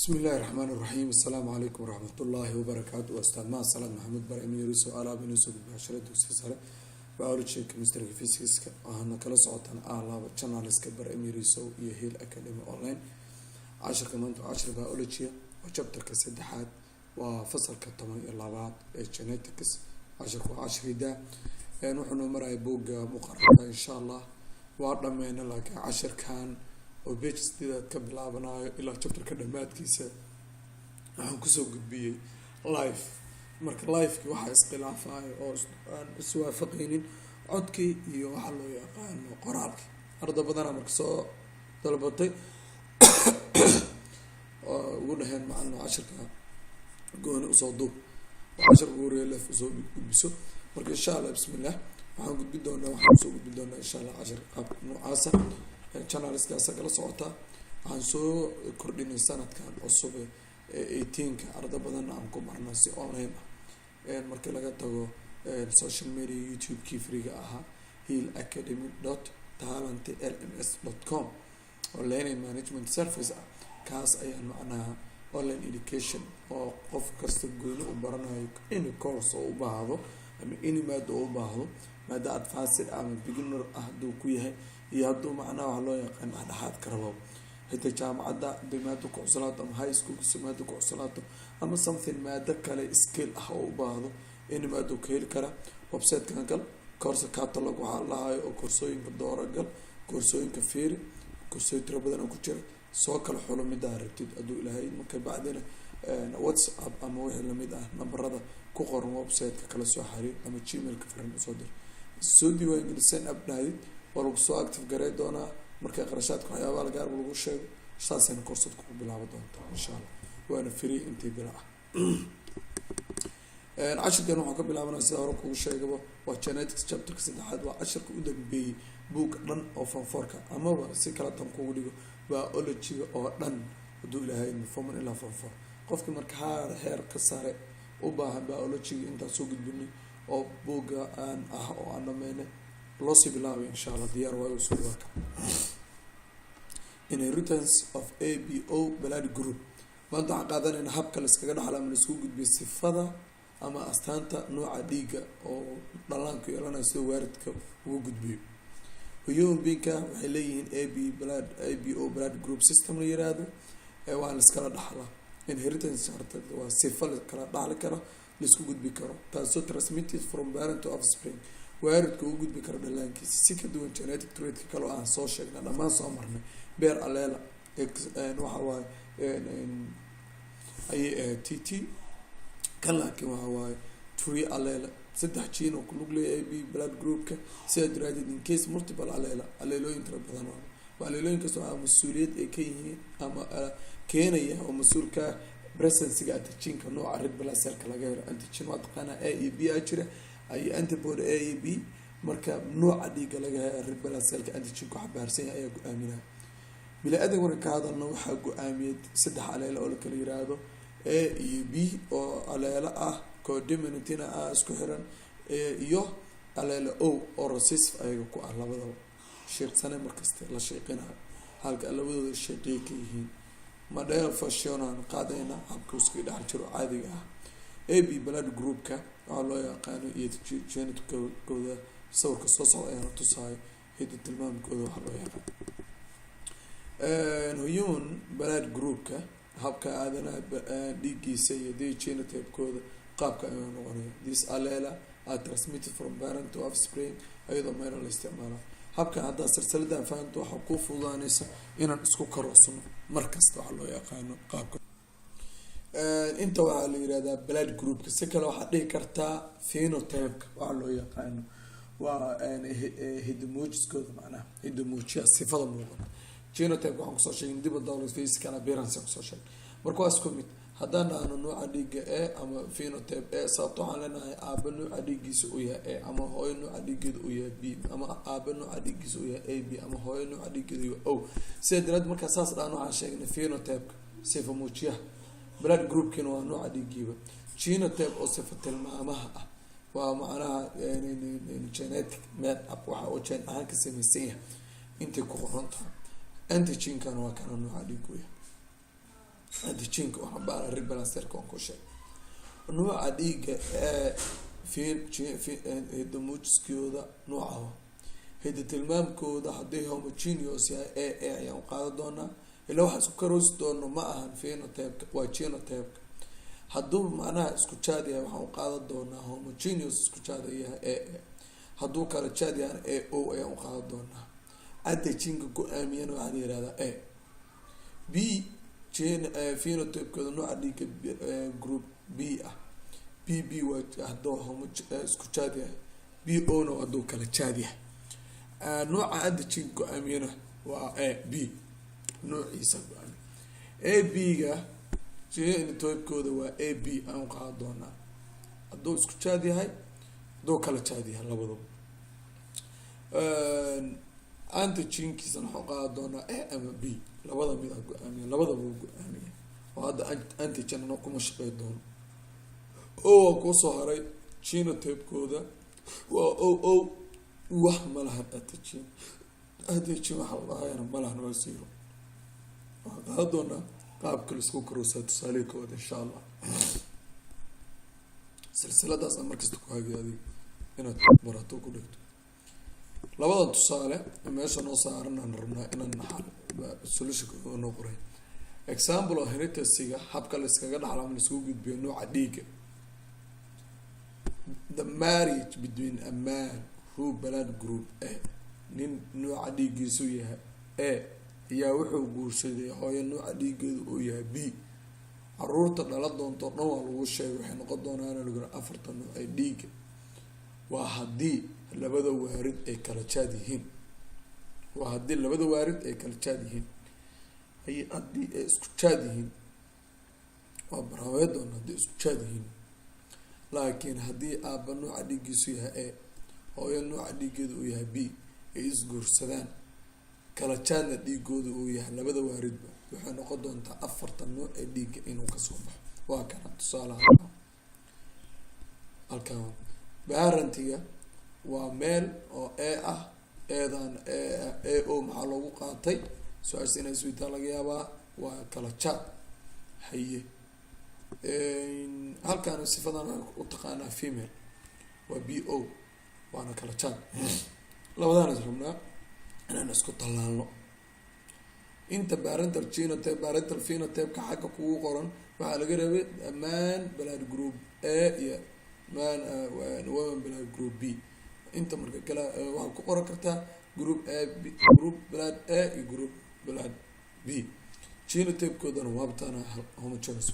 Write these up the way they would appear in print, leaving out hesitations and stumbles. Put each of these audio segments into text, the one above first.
Bismi illahi raxmaan iraxiim. Assalaamu calaykum waraxmatullaahi wabarakaatu. Waa ustaad Mahad Salaad Maxamuud Bare Emiriso alaab inoo soo gudbiya casharada dugsiga sare, biology, chemistryga, physicska. Waxaana kala socotaan alaaba channelska Bare Emiriso iyo Hill Academy Online. Casharka maanta waa cashar biology, waa chapterka saddexaad, waa fasalka 12aad ee genetics. Casharka waa cashriida, wuxuuna maraya buugga muqararka. Insha Allah waa dhameyna, laakiin cashirkan oo page 8aad ka bilaabanayo ilaa chapterka dhammaadkiisa waxaan kusoo gudbiyey live. Marka liveki waxaa iskhilaafayo oo aan iswaafaqeynin codkii iyo waxaa loo yaqaano qoraalkii. Arda badanaa marka soo dalbatay oo ugu dhaheen, "Macalin, cashirka gooni usoo duub oo cashirka ugu horeeya live usoo gudbiso." Marka insha Allah, bismillah, waxaan gudbin doonaa, waxaan usoo gudbin doonaa insha Allah cashirka qaabka noocaasa. Channelskaasa kala socotaa. Waxaan soo kordhinay sanadkan cusub ee 18ka, arda badanna aan ku marna si online ah. Markii laga tago social media, YouTube-kii freega ahaa, hillacademy.talentlms.com oo learning management service ah, kaas ayaan macnaha online education oo qof kasta gooni u baranayo any course oo u baahdo ama any maado oo u baahdo, maado advanced ama beginner ah hadduu ku yahay iyo hadduu macnaha waxa loo yaqaan dhexdhexaad ka rabo. Xitaa jaamacadda haday maado ku cuslaato ama high schoolkas maado ku cuslaato ama something maado kale skill ah oo u baahdo, any maado ka heli karaa. Website-kan gal, course catalog waxaa lahayo oo koorsooyinka dooro, gal koorsooyinka, fiiri koorsooyin tiro badan oo ku jira, soo kala xulo midaa rabtid hadduu Ilaahay. Marka bacdina WhatsApp ama wixii lamid ah nambarada ku qoran website-ka kala soo xiriir ama Gmailka fariin usoo dir. Soo diiwaangeli, sign up dhahdid, waa lagu soo active garey doonaa. Marka qarashaadka waxyaabaha lagaarba lagu sheego, saasayna koorsad kugu bilaaba doonta insha Allah, waana free intii bila ah. Cashirkan waxaan ka bilaabanaya, sida hore kugu sheegaba, waa genetics chapterka saddexaad, waa cashirka u dambeeyey buug dhan oo form fourka, amaba si kala tan kugu dhigo, biologyga oo dhan hadduu Ilaahay, form one ilaa form four. Qofkii marka haar heer ka sare u baahan biologyga intaan soo gudbinay oo buugga aan ah oo aan dhameynay loosii bilaabay, insha Allah diyaar waayo soo dhawaaka. Inheritance of ABO blood group. Maanta waxaan qaadanayna habka la iskaga dhaxla ama laisku gudbiyo sifada ama astaanta nooca dhiigga oo dhalaanku yeelanayo, sida waaridka ugu gudbiyo. Human beingka waxay leeyihiin A B blood, ABO blood group system la yiraahdo, waa la iskala dhaxlaa. Inheritance waa sifa la kala dhaxli karo, laisku gudbi karo, taasoo transmitted from parent to offspring, waaridka ugu gudbi karo dhalaankiisa, si ka duwan genetic traitka kale oo aan soo sheegnay, dhammaan soo marnay. Pair allele waxa waaye ayay ahayd TT kan, laakiin waxa waaye three allele, saddex gene oo kulug leeyahay AB blood groupka. Sidaa daraadeed, in case multiple allele, aleelooyin tira badan waa aleelooyinkaas waxaa mas-uuliyad ay ka yihiin ama keenaya oo mas-uulka presencega antigenka nooca red blood cellka laga helo. Antigen waa taqaanaa, A iyo B a jira iyo antibody A iyo B. Marka nooca dhiigga laga helo red blood cellka antigenku xambaarsan yahay ayaa go-aaminaya. Bini-aadan marka ka hadalno, waxaa go-aamiyay saddex aleelo oo lakala yiraahdo A iyo B oo aleelo ah, codominantina ah, isku xiran, iyo aleelo O oo recessive ayaga ku ah, labadaba shiiqsane markasta la shiiqinayo, halka labadooda shiiqiya ka yihiin. Mendel functionaan qaadayna, habka iskaga dhex jiro caadiga ah AB blood groupka waxaa loo yaqaano iyo genetkooda. Sawirka soo socda ayaana tusaayo hidda tilmaamkooda waxaa loo yaqaan human blood groupka, habka aadanaha dhiiggiisa iyo de genotype-kooda qaabka ayuu noqonaya. This allele are transmitted from parent to offspring iyadoo meelo la isticmaalo. Habkan haddaa silsiladan fahamto, waxaa kuu fududaaneysa inaan isku karoosno mar kasta waxaa loo yaqaano qaabka. Inta waxaa la yihahdaa blood groupka, si kale waxaad dhihi kartaa phenotype-ka waxaa loo yaqaano, waa hidimoojiskooda, macnaha hidimoojiya sifada muuqata. Genotype waxaan kusoo sheegay dib dowlad, physical appearance aan kusoo sheegay. Marka waa isku mid haddaan dhahno nooca dhiigga A ama phenotype A, sababto waxaan leenahay aaba nooca dhiiggiisa uu yahay A ama hooyo nooca dhiiggeeda uu yahay B ama aaba nooca dhiiggiisa uu yahay AB ama hooyo nooca dhiiggeeda yahay O. Sidaa daraad markaa saas dhahno, waxaan sheegnay phenotype-ka, sifa muujiyaha. Blood groupkiina waa nooca dhiiggiiba. Genotype oo sifa tilmaamaha ah waa macnaha genetic made up, waxa uu gene ahaan ka sameysan yahay intay ku qoran tahay. Antigenkana waa kana nooca dhiig yahay. Antigenka oo xambaara red blood cellka aan ku sheegay. Nooca dhiigga ee hiddamuujiskooda nooca hidda tilmaamkooda haddii homogeneous yahay, A A ayaan u qaadan doonaa. Ilaa waxaan isku karoosi doono ma ahan phenotype, waa genotype. Hadduu macnaha isku jaad yahay, waxaan u qaadan doonaa homogeneous, isku jaad yahay, A A. Hadduu kala jaad yahana, A O ayaan u qaadan doonaa. Antigenka go-aamiyana waxaa la yihahdaa A. B gene phenotypekooda, nooca dhiigga group B ah, B B waa hadduu homo isku jaad yahay, B O na hadduu kala jaad yahay. Nooca antigenka go-aamiyana waa A B, noociisa go-aamiya. A B ga genotypekooda waa A B aan u qaadan doonaa, hadduu isku jaad yahay, hadduu kala jaad yahay labadaba. Antigenkiisana waxaan qaadan doonaa A ama B, labada mid a go-aamiya, labadaba u go-aamiya oo hadda antigen no kuma shaqey doono. O waa kuusoo haray, genotypekooda waa O O, wax ma lahan antigen. Antigen waxa la dhahayana ma lahan, waa zero. Waxaan qaadan doonaa qaabka laisku karoosaa tusaalihii koowaad, insha Allah. Silsiladaas aan markasta ku hagay adig inaad barato ku dhigto. Labada tusaale meesha noo saaran aan rabnaa inaan solutionka noo qoray. Example oo inheritance-ga, habka la iskaga dhaxlo ama laiskugu gudbiyo nooca dhiigga. The marriage between a man who blood group A, nin nooca dhiiggiisu yahay A, ayaa wuxuu guursaday hooyo nooca dhiigeedu uu yahay B. Caruurta dhala doonto dhan waa lagu sheegay, waxay noqon doonaan lagu afarta nooc ee dhiigga. Waa haddii labada waarid ay kala jaad yihiin, waa haddii labada waarid ay kala jaad yihiin. Ay haddii ay isku jaad yihiin waa baraawe doona, haddii isku jaad yihiin. Laakiin haddii aaba nooca dhiiggiisu yahay A, hooyo nooca dhiiggeedu uu yahay B, ay isguursadaan, kala jaadna dhiigooda uu yahay labada waaridba, waxay noqon doontaa afarta nooc ee dhiigga inuu kasoo baxo. Waa kana tusaalaha halkan. Parentiga waa male oo A ah. A-dan A O maxaa loogu qaatay? Su-aasha inay isweytaa laga yaabaa. Waa kala jaad. Haye, halkan sifadan waxay u taqaanaa female, waa B O, waana kala jaad. Labadaan is rabnaa inaan isku tallaalno. Inta parental genotype, parental phenotype-ka xagga kugu qoran, waxaa laga rabay man blood group A iyo man woman blood group B. Inta marka kale waxaad ku qoran kartaa group A B, group blood A iyo group blood B. Genotype-koodana waabtana homogeneous.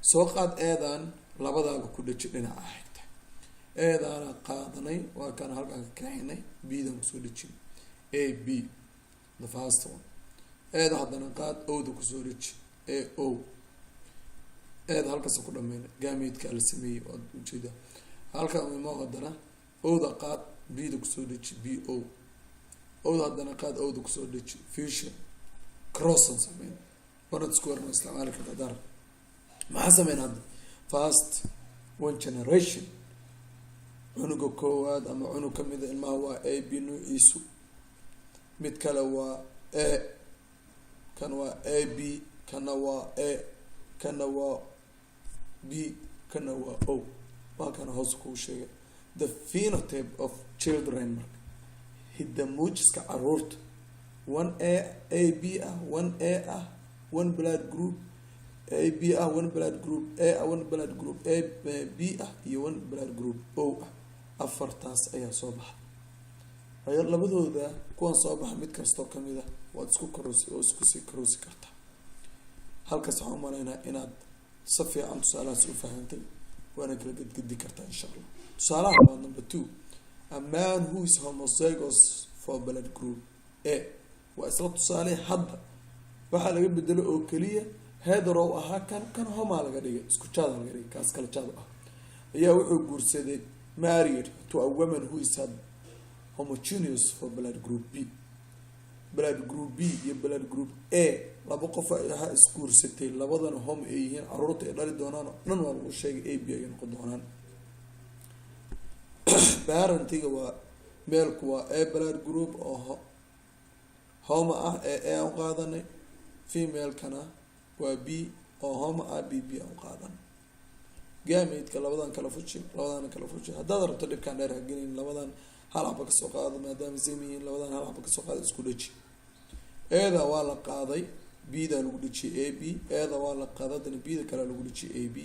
Soo qaad A-dan, labadaaba ku dhaji dhinaca xigta. A-daana qaadanay, waa kana halkaan ka kaxinay, B-dan kusoo dhejin, A B, the first one. A-da haddana qaad, O-da kusoo dheji, A O. A-da halkaasa ku dhameyna, gamete-ka la sameeyey waad ujeedaa. Halkan imo, haddana O-da qaad, B-da kusoo deji, B O. O-da haddana qaad, O-da kusoo deji. Fusion crossan sameyn, Punnett square ma isticmaali karta dar. Maxaa sameyn hadda? First one generation, cunuga koowaad ama cunug kamida ilmaha waa A B nuuciisu, mid kale waa A, kan waa A B, kana waa A, kana waa B, kana waa O. Waa kana hoos kuu sheegay the phenotype of children. Marka hiddamuujiska caruurta, one A A B ah, one A ah, one blood group A B ah, one blood group A ah, one blood group A B ah iyo one blood group O ah, afartaas ayaa soo baxa. Ayo labadooda kuwan soo baxa, mid kastoo kamid a waad isku karoosi oo isku sii karoosi kartaa. Halkaas waxaan umaleynaa inaad si fiican tusaalahaas u fahantay, waana kala gedgedi kartaa, insha Allah. Tusaalaha labaad, number two, a man who is homozygous for blood group A. Waa isla tusaale hadda, waxaa laga bedelo oo keliya hetero ahaa kan, kan homaa laga dhigay, isku jaada laga dhigay, kaas kala jaad ah, ayaa wuxuu guursaday, married to a woman who is homogeneous for blood group B. Blood group B iyo blood group A, laba qof ha isguursatay, labadana hom ay yihiin, caruurta ay dhali doonaan oo dhan waa lagu sheegay, A B ay noqon doonaan. Parentiga waa male-ku, waa A blood group oo homo ah ee A aan qaadanay. Female-kana waa B. Oo homo a b b aan u qaadan gamete-ka, labadan kala fuji, labadan kala fuji. Haddaad rabto dhibkaan dheer hagelin, labadan hal xaba kasoo qaado, maadaama same yihiin. Labadan hal xaba kasoo qaado, isku dheji. A-da waa la qaaday, b da lagu dhejiyay a b. A-da waa la qaaday, haddana b da kale lagu dhejiyay a b.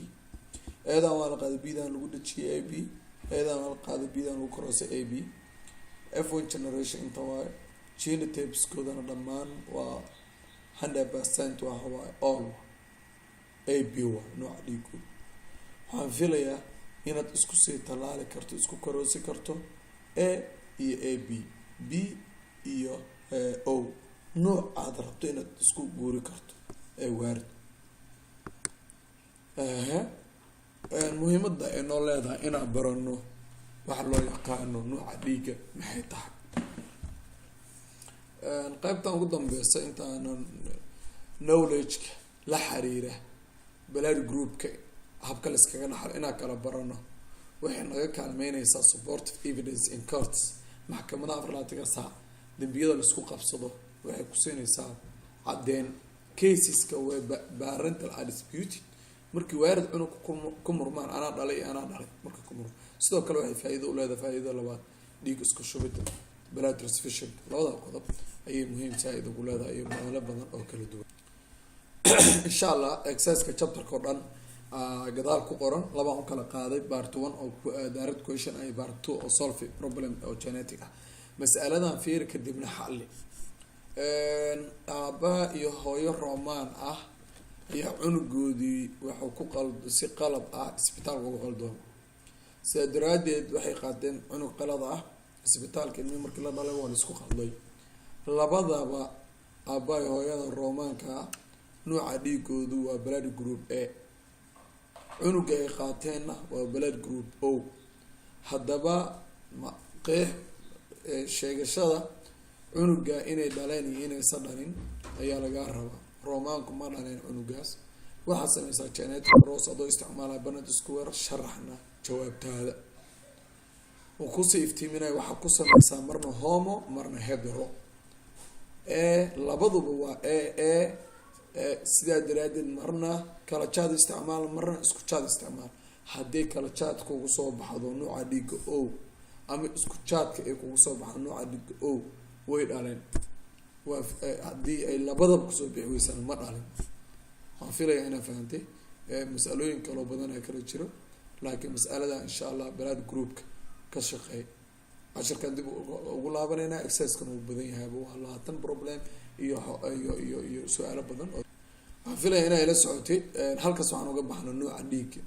A-dan waa la qaaday, b dan lagu dhejiyay a b. A-dan waa la qaaday, b dan lagu crossay a b. F1 generation inta waayo, genotypeskoodana dhammaan waa 100%, waxa waaye all a b waay nooca dhiigooda. Waxaan filayaa inaad isku sii tallaali karto, isku crossi karto a iyo a b, b iyo o, nooc aad rabto inaad isku guuri karto ee waarid. Ehe, muhiimada ay noo leedahay inaan barano waxa loo yaqaano nooca dhiigga maxay tahay? Qeybtan ugu dambeysa, intaanan knowledge-ka la xiriira blood groupka, habka la iskaga dhaxlo inaan kala barano, waxay naga kaalmeyneysaa supportive evidence in courts, maxkamadaha 24-ka saac dambiyada laisku qabsado. Waxay kusiinaysaa caddeyn caseska where parental are disputed, markii waarid cunug ku murmaan, anaa dhalay iyo anaa dhalay marka ku murmaan. Sidoo kale waxay faa-iido uleedahay, faa-iidada labaad, dhiig isku shubida, blood transfusion. Labada qodob ayay muhiim saa-id ugu leedahay iyo meelo badan oo kala duwan. Insha Allah exerciseka chapterka oo dhan gadaal ku qoran, labaan u kala qaaday: part one oo direct question iyo part two oo solve problem oo genetic ah. Mas'aladan fiiri, kadibna xalli. Aabbaha iyo hooyo Roman ah ayaa cunugoodii wuxuu ku qal si qalad ah isbitaalka ugu qaldoon. Sidaa daraadeed waxay qaateen cunug qalad ah isbitaalka. Ilmi markii la dhalay waa la isku qalday. Labadaba aabbaha iyo hooyada Romaanka ah nooca dhiigoodu waa blood group A, cunuga ay qaateenna waa blood group O. Haddaba ma qeex sheegashada cunuga inay dhaleen iyo inaysa dhalin ayaa lagaa rabaa. Romaanku ma dhaleen cunugaas. Waxaad sameysaa genetic cross adoo isticmaalaya Punnett square, sharaxna jawaabtaada. Uu kusii iftiiminaya, waxaa ku sameysaa marna homo, marna hetero. E labaduba waa A A. Sidaa daraadeed marna kala jaad isticmaal, marna isku jaad isticmaal. Haddii kala jaad kugu soo baxdo nooca dhiiga O, ama isku jaadka ay kugu soo baxdo nooca dhiiga O, way dhaleen. Waa haddii ay labadaba kusoo bixi weysaan, ma dhalin. Waan filaya inaa fahantay. Masalooyin kaloo badan ee kala jiro, laakiin masalada insha Allah blood groupka ka shaqeey. Cashirkan dib ugu laabanayna, exercisekan uu badan yahayba, waa 20 problem iyo su-aalo badan. Waxaan filaya inay la socotay. Halkaas waxaan uga baxno nooca dhiigga.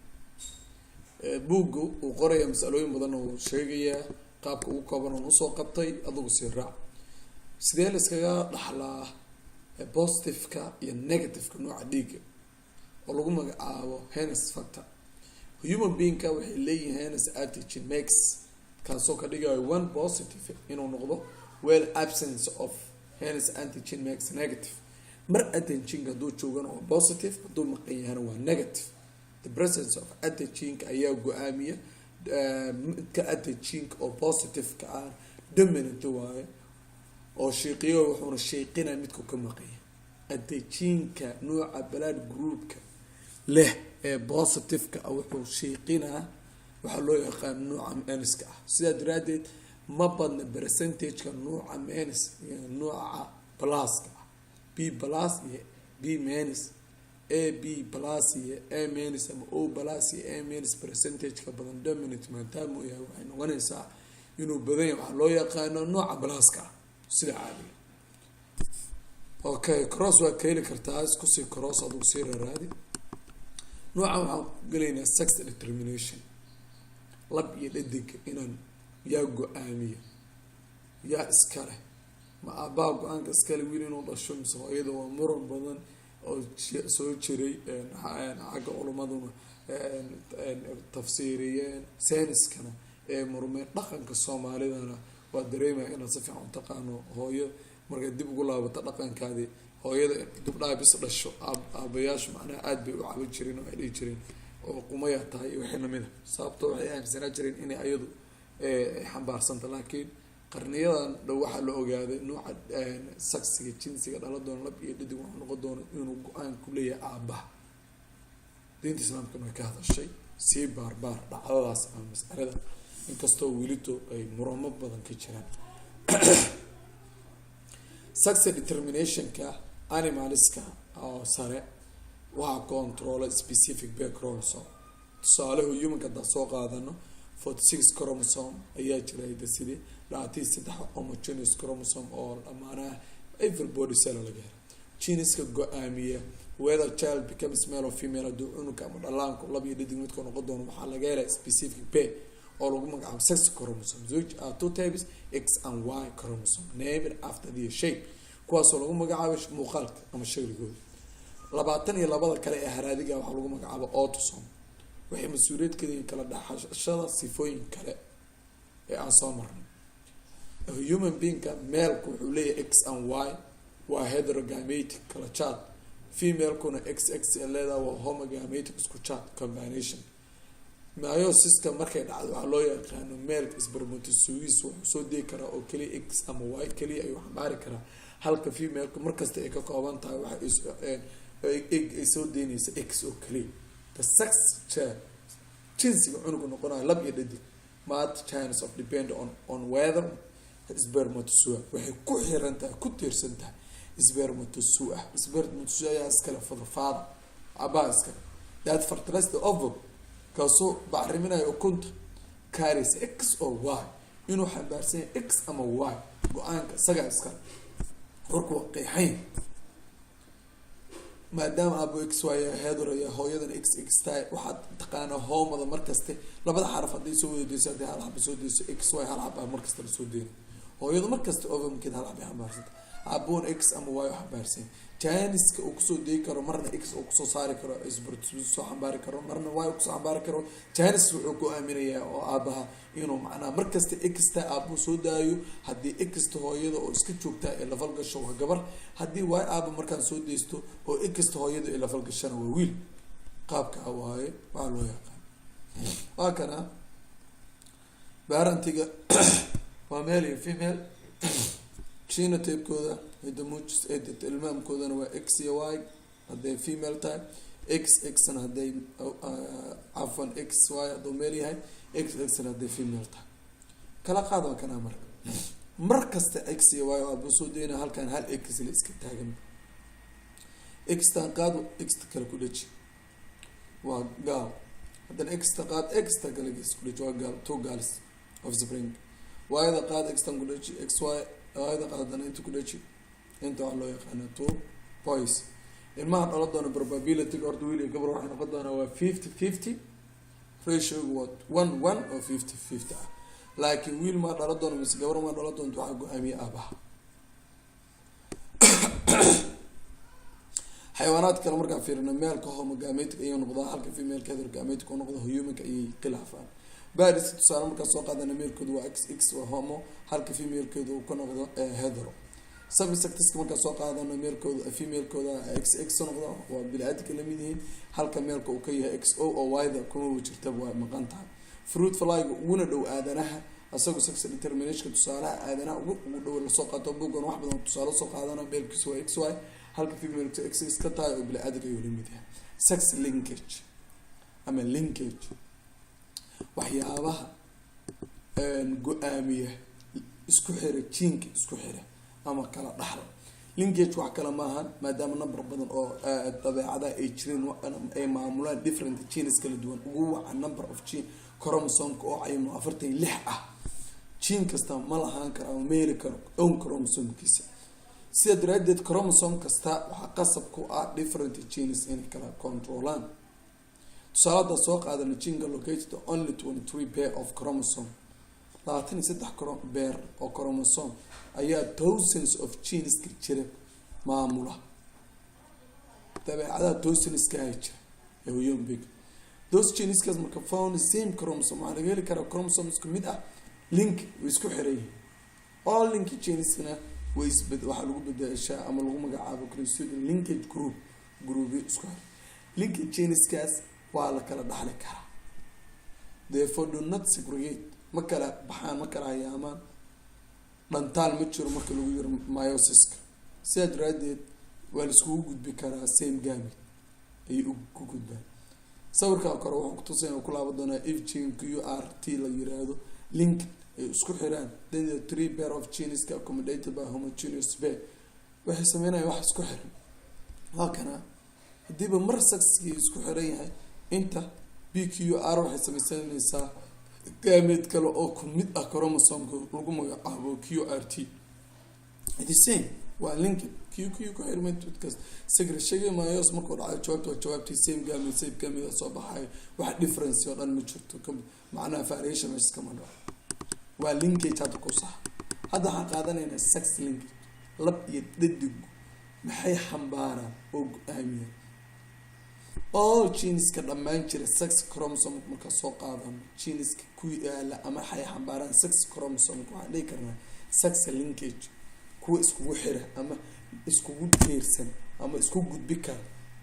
Buugga uu qoraya masalooyin badan uu sheegayaa, qaabka ugu kooban oon usoo qabtay, adugu sii raac. Sidee la iskaga dhaxlaa positiveka iyo negativeka nooca dhiigga oo lagu magacaabo Rhesus factor? Human beingka waxay leeyihiin Rhesus antigen max, kaasoo ka dhigayo one positive inuu noqdo, while absence of Rhesus antigen makes negative. Mar antigenka hadduu joogana waa positive, hadduu maqan yahana waa negative. The presence of antigenka ayaa go-aamiya. Midka antigenka oo positive-ka ah dominant waaye oo shiiqiyo, wuxuuna shiiqinaya midku ka maqanya. Antigenka nooca blood groupka leh ee positive-ka ah wuxuu shiiqinaa waxaa loo yaqaan nooca minuska ah. Sidaa daraadeed ma badna percentage-ka nooca minus iyo nooca pluska ah, B plus iyo B minus, A B plus iyo A minus, ama O plus iyo A minus. Percentage-ka badan dominant maadaama uu yahay, waxay noqonaysaa inuu badan yahay waxaa loo yaqaano nooca pluska ah sida caadiga. Okay, cross waa ka heli kartaa, iskusii cross, adugu sii raraadi. Noocan waxaan gelaynaa sex determination, lab iyo dhadiga inaan yaa go-aamiya, yaa iskale? Ma aabbaha go-aanka iskale wiil inuu dhasho mise hooyada? Waa muran badan oo soo jiray, xagga culimaduna tafsiiriyeen, sayniskana ee murmeen. Dhaqanka Soomaalidana waa dareemaya inaad si fiican utaqaano. Hooyo markay dib ugu laabato dhaqankaadii, hooyada gabdhaha bis dhasho, aabayaashu macnaha aada bay u caban jireen oo ay dhihi jireen oo qumaya tahay iyo wixii lamida, sababto waxay aaminsanaa jireen inay ayadu xambaarsanta. Laakiin qarniyadan dhow waxaa la ogaaday nooca sexiga, jinsiga dhala doono, lab iyo dhadig, wuxuu noqon doono inuu go-aan ku leeyahay aabaha. Diinta Islaamkana way ka hadashay. Sii baarbaar dhacdadaas ama mas'alada, inkastoo welito ay muramo badan ka jiraan. Sex determinationka animalska oo sare waxaa controla specific pair chromosome. Tusaalehu, humanka haddaan soo qaadano, 46 chromosome ayaa jira hida sidii 23 homogeneous chromosome oo dhammaanaha everybody cell laga helo. Geneska go-aamiya whether child becomes male or female, hadduu cunuga ama dhalaanku lab iyo dhadig midka noqon doono, waxaa laga helaa specific pair oo lagu magacaabo sex chromosomes, which are two types, X and Y chromosome, named after their shape, kuwaasoo lagu magacaabo muuqaalka ama shakligooda. 22da kale ee haraadiga waxaa lagu magacaabo autosome. Waxay mas-uuliyad ka yihiin kala dhaxashada sifooyin kale ee aan soo marnay. Human beingka maleka wuxuu leeyahay X and Y, waa heterogametic, kala jaad. Femalekuna X X leedaha, waa homogametic, isku jaad combination. Meiosiska markay dhacdo, waxaa loo yaqaano maleka spermatozois wuxuu soo degi karaa oo keliya X ama Y keliya ayuu xambaari karaa, halka femaleka markasta ay ka kooban tahay waxa ay soo deynaysa X oo keliya. The sex child, jinsiga cunuga noqonayo lab iyo dhadig, mat chance of depend on whether spermatozoa, waxay ku xiran tahay, ku tiirsan tahay spermatozoa. Spermatozoa ayaa iskale for the father, abaa iskale, that fertilize the ovum, kaasoo bacriminaya ukunta, carries X or Y, inuu xambaarsan yahay X ama Y, go-aanka isagaa iskale. Warku waa qeexayn. Maadaama aabo X Y hetero iyo hooyadan X X tahay, waxaad taqaanaa homoda markaste labada xaraf hadday soo wada deyso, hadday hal xaba soo deyso, X Y hal xaba markasta lasoo deyna. Hooyadu markasta ovumkeed hal xabay xambaarsanta, aaboon X ama Y u xambaarsan. Janiska uu kusoo deyi karo, marna X uu kusoo saari karo, soo xambaari karo, marna Y kusoo xambaari karo. Janis wuxuu ku aaminayaa oo aabaha inuu macnaha markasta Xta aabuu soo daayo. Haddii Xta hooyada oo iska joogtaa ee lafal gasho, waa gabar. Haddii Y aaba markaan soo deysto oo Xta hooyada ee lafal gashana, waa wiil. Qaabkaa waaye waxaa loo yaqaan. Waa kana parentiga, waa male iyo female. Genotypekooda, hidamuujis ilmaamkoodana waa X iyo Y hadday female tahay, X Xna hadday, cafwan, X Y hadduu male yahay, X Xna hadday female tahay. Kala qaad waa kanaa. Marka mar kasta X iyo Y aabuu soo deyna. Halkan hal X la iska taagan. Xtan qaado, Xta kale ku dheji, waa gaal. Haddana Xta qaad, Xta kale ku dheji, waa gaal, two girls offspring. Y-da qaad, Xtan ku dheji, X Y. Y-da qaad, haddana inta ku dheji, inta waxaa loo yaqaana two boys. Ilmaha dhalo doona probability horta wiil iyo gabar waxay noqon doonaa waa 50-50, ratiogu waa 1:1 oo 50-50 ah. Laakiin wiil maa dhalo doono mise gabar maa dhalo doonto, waxaa go-aamiye aabaha. Xayawaanaad kale markaan fiirino, maleka homogametic ayuu noqdaa, halka femaleka heterogametic u noqdo. Humanka ayay khilaafaan. Birds tusaale markaan soo qaadana, malekoodu waa X X, waa homo, halka femalekoodu uu ka noqdo hetero. Some insectska markaan soo qaadano, malekooda femalekooda X X noqdo, waa bini-aadamka lamid yihiin, halka maleka uu ka yahay X O, oo Y-da kuma jirta, waa maqan tahay. Fruit flyga uguna dhow aadanaha, isagu sex determination tusaalaha aadanaha ugu dhow lasoo qaato, bugan wax badan tusaale soo qaadana, malekiisu waa X Y, halka femalekiisu X X ka tahay, oo bini-aadamka ayuu lamid yahay. Sex linkage ama linkage, waxyaabaha go-aamiya isku xira jiinka, isku xira ama kala dhaxla. Linkage wax kale maahan, maadaama number badan oo dabeecadaha ay jireen ay maamulaan different genes kala duwan, ugu waca number of gene chromosomka oo cayimo 46 ah. Gene kasta ma lahaan karo ama ma heli karo own chromosomekiisa. Sidaa daraadeed chromosome kasta waxaa qasab ku ah different genes inay kala controlaan. Tusaale soo qaadana, geneka located only 23 pair of chromosome, 23 pair oo chromosome ayaa thousands of geneska jira maamula. Dabeecadaha thousandska ah jira ee human being, those geneskaas marka found same chromosome, waxaa laga heli karaa chromosome isku mid ah. Link way isku xiran yihiin. All link geneskana way isbed, waxaa lagu bedeshaa ama lagu magacaabo chromosome linkage group, groupyo isku xiran. Linkage geneskaas waa la kala dhaxli karaa. Therefore do not segregate, ma kala baxaan, ma kala hayaamaan, dhantaal ma jiro marka lagu yiro meiosiska. Sidaa daraadeed waa la iskugu gudbi karaa, same gamete ayay ku gudbaan. Sawirka kore wuxuu kutusaya, ku laaban doonaa, if gene QRT la yiraahdo link ay isku xiraan, then the three pair of genes accommodated by homogeneous pair. Waxay sameynayaan wax isku xiran. Waa kana, hadiiba mar sexkii isku xiran yahay, inta PQR waxay sameysanaysaa gamete kale oo ku mid ah chromosomka, lagu magacaabo QRT. The same waa link Q Q ku xirmay midkaas segregation meiosis markuu dhacayo. Jawaabta waa jawaabtii, same gamete, same gamete soo baxayo. Wax difference oo dhan ma jirto, macnaha variation meeshas kama dhaco. Waa linkage hadda ku sax. Hadda waxaan qaadanaynaa sex linkage. Lab iyo dhadigu maxay xambaaraan oo go-aamiyaan? All geneska dhammaan jira sex chromosome markaa soo qaadano, geneska ku yaala ama waxay xambaaraan sex chromosome, waxaan dhihi karnaa sex linkage kuwa iskugu xira ama iskugu tiirsan ama isku gudbi kara,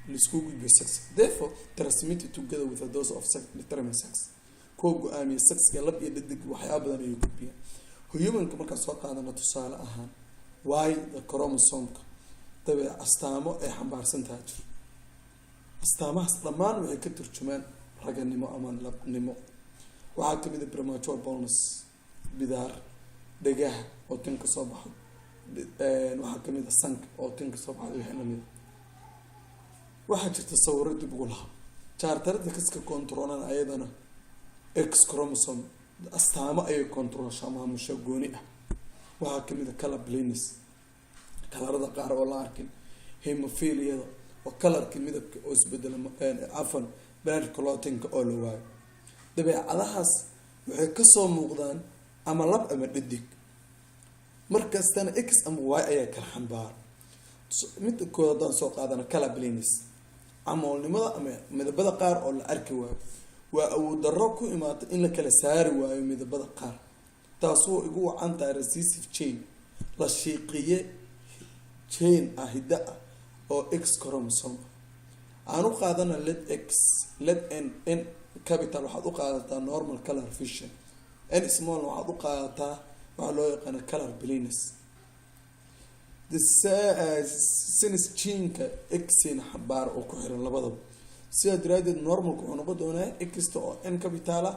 laisku gudbiyo sex, therefore transmitted together with those of sex determine sex. Kuwa go-aamiya sexka lab iyo dhadig waxyaaba badan ayay gudbiyaan. Humanka markaan soo qaadano tusaale ahaan, Y the chromosomeka dabe astaamo ay xambaarsan taha jiro. Astaamahaas dhammaan waxay ka turjumaan raganimo ama labnimo. Waxaa kamid a premature baldness, bidaar, dhegaha oo tin ka soo baxdo, waxaa kamid a sanka oo tin ka soo baxdo, wixii lamid a. Waxaa jirta sawiro dib ugu lahaa characteristics controlan ayadana X chromosome astaamo ayay controlshaa, maamusha gooni ah. Waxaa kamid a color blindness, colorada qaar oo la arkin, hemophiliada oo colorka midabka oo isbedela, cafan, blood clottingka oo la waayo. Dabeecadahaas waxay kasoo muuqdaan ama lab ama dhadig, markastana X ama Y ayaa kala xambaara. Midda kood haddaan soo qaadano, color blindness, camoolnimada ama midabada qaar oo la arki waayo, waa awood darro ku imaata in la kala saari waayo midabada qaar, taasoo igu wacan tahay recessive gene, la shiiqiye gene ah, hidda ah oo X chromosome ah. Aan u qaadana let X, let N, N capital waxaad u qaadataa normal color vision, N smallna waxaad u qaadataa waxaa loo yaqaana color blindness. Since geneka Xna xambaar oo ku xiran labadaba, sidaa daraadeed normalka wuxuu noqon doonaa Xta oo N capital ah,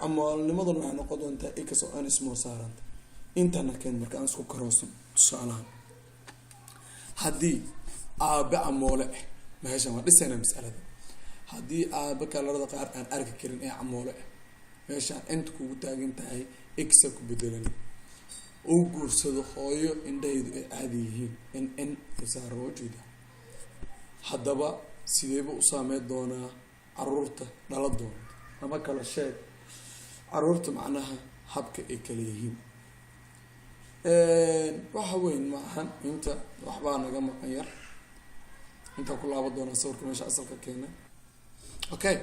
camoolnimaduna waxay noqon doontaa X oo N small saaranta. Intana keen marka aan isku karoosan. Tusaalahan, haddii aabe camoole ah, meeshan waan dhisaynaa masalada, haddii aabe colorada qaar aan arki karin ee camoole ah, meeshaan inta kugu taagan tahay Xa ku bedelan, uu guursado hooyo indhahaydu ay caadi yihiin, N N saara waa ujeeda, haddaba sideeba u saameyn doonaa caruurta dhala doonta? Ama kala sheeg caruurta, macnaha habka ay kala yihiin. Waxa weyn ma ahan, inta waxbaa naga maqan yar. Intaa ku laaban doonaa sawirka meesha asalka keenay. Okay,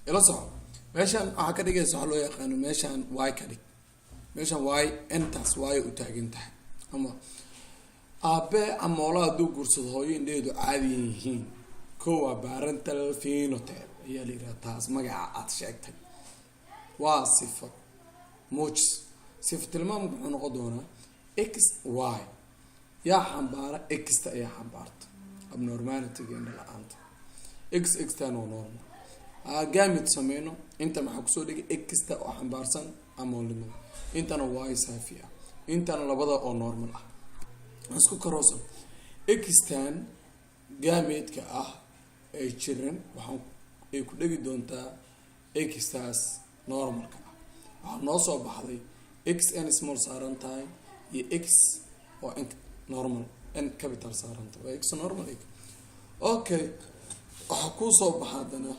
ila soco. Meeshaan waxaa ka dhigaysa waxaa loo yaqaano, meeshaan Y ka dhig, meeshaan Y, intaas Y u taagan tahay. Ama aabe camoola hadduu guursado hooyo indhaheedu caadi yihiin, ko waa parental phenotype ayaa la yiraha. Taas magaca aad sheegtay waa sifad muujis. Sifa tilmaamka muxuu noqon doonaa? X Y yaa xambaara, Xta ayaa xambaarta abnormalityga, indha la-aanta. X Xtan waa normal. Gamete sameyno, inta maxaa kusoo dhigay? Xta oo xambaarsan amoolnimada, intana Y saafi ah, intana labada oo normal ah. Isku karoosan Xtan gameteka ah ay jiran, waxaa ay ku dhegi doontaa Xtaas normalka ah. Waxaa noo soo baxday X N small saaran tahay iyo X oo N normal, N capital saaran tahay, waa X normal. Okay, waxaa kuu soo baxa haddana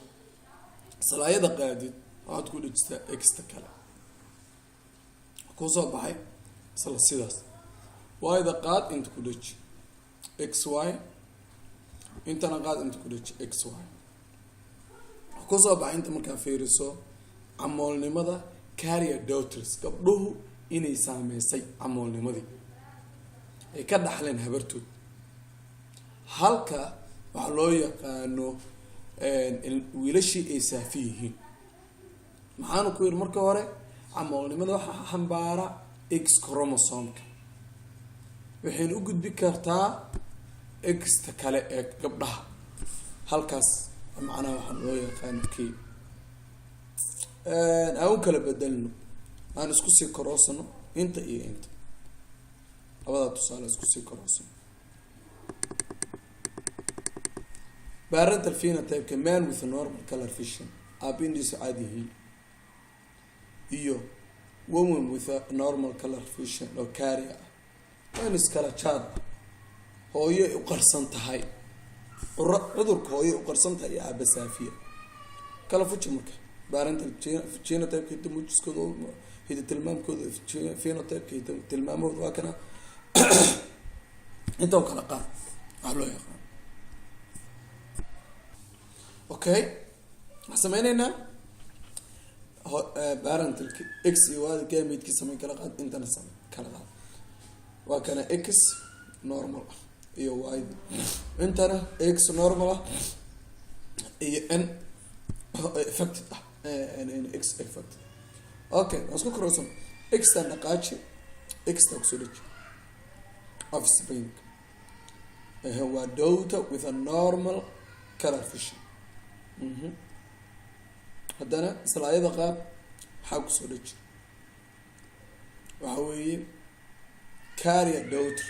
salaayada qaadid, waxaad ku dhejistaa Xta kale kuusoo baxay isla sidaas. Y-da qaad, inta ku dheji X Y, intana qaad, inta ku dheji X Y. Kusoo baxay inta markaa fiiriso camoolnimada carrier daughters, gabdhuhu inay saameysay camoolnimadii ay ka dhaxleen habartood, halka waxaa loo yaqaano wiilashii ay saafi yihiin. Maxaanu ku yiri marka hore? Camoolnimada waxaa xambaara X chromosomka, waxayna u gudbi kartaa Xta kale ee gabdhaha halkaas. Macnaha waxaan loo yaqaano k aan u kala bedelno, aan isku sii crossano inta iyo inta, labadaa tusaale isku sii crossano. Parental phenotype-ka, man with normal color vision, aaba indhiisu caadi yihiin, iyo woman with a normal color vision oo carrier ah, waa in iskala jaad ah. Hooyoy u qarsan tahay cudurka, hooyoy u qarsan tahay iyo aaba saafiya. Kala fuji marka parental genotype-ka, hidda muujiskooda, hidda tilmaamkooda, phenotype-ka, hidda tilmaamahooda waa kana. Inta u kala qaad waxaa loo yaqaan. Okay, waxaan sameyneynaa parentalki X iyo Y gameteki samey, kala qaad. Intana samey, kala qaad. Waa kana X normal ah iyo Y, intana X normal ah iyo N affected ah, X affected. Okay, waan isku crossan. Xtan dhaqaaji, Xta kusoo deji. Offspring waa daughter with a normal color vision. Haddana isla ayada qaad, waxaa kusoo deji, waxa weeye carrier daughter,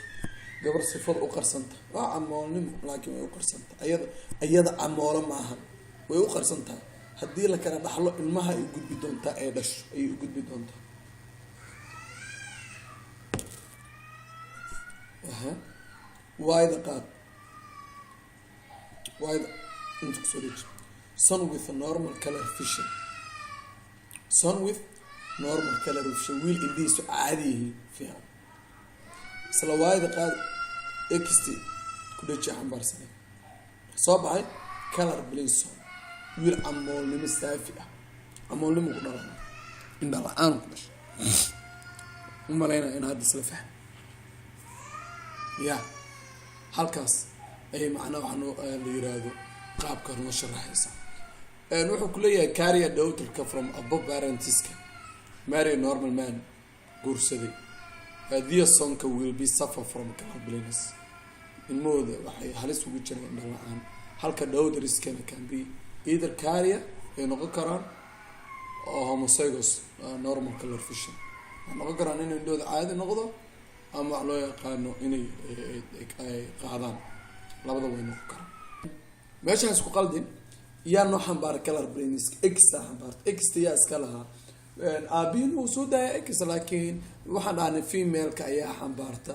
gabar sifada u qarsanta. Waa camoolnimo, laakiin way u qarsanta ayada. Iyada camoolo maaha, way u qarsan tahay. Haddii la kala dhaxlo, ilmaha ay gudbi doontaa, ee dhasho ayay u gudbi doontaa. Aha, Y-da qaad, Y-da inta kusoo deji. Son with a normal color vision, son with normal color vision, wiil indhihiisu caadi yihiin, fiican. Isla Y-da qaad, Xt ku dheji, xambaarsanay. Soo baxay color blind son, wiil camoolnimo saafi ah, camoolnimo ku dhalana, indha la-aan ku dhashay. U malaynaya in hadda isla fahmi ya. Halkaas ayay macnaha waxaa noo la yiraahdo qaabka noo sharaxaysa. Wuxuu kuleeyahay carrier daughterka from above parentska marry normal man guursaday, their sonka will be suffer from color blindness. Ilmahooda waxay halis ugu jiraan indha la-aan, halka daughterskana can be either carrier ay noqon karaan oo homozygous normal color vision waxay noqon karaan, in indhooda caadi noqdo ama wax loo yaqaano inay ay qaadaan, labada way noqon karaan. Meeshaan isku qaldin. Yaa noo xambaaray color blindness? Xta xambaarta. Xta yaa iska lahaa? Aabihin wuu soo daaya X, laakiin waxaan dhahnay femaleka ayaa xambaarta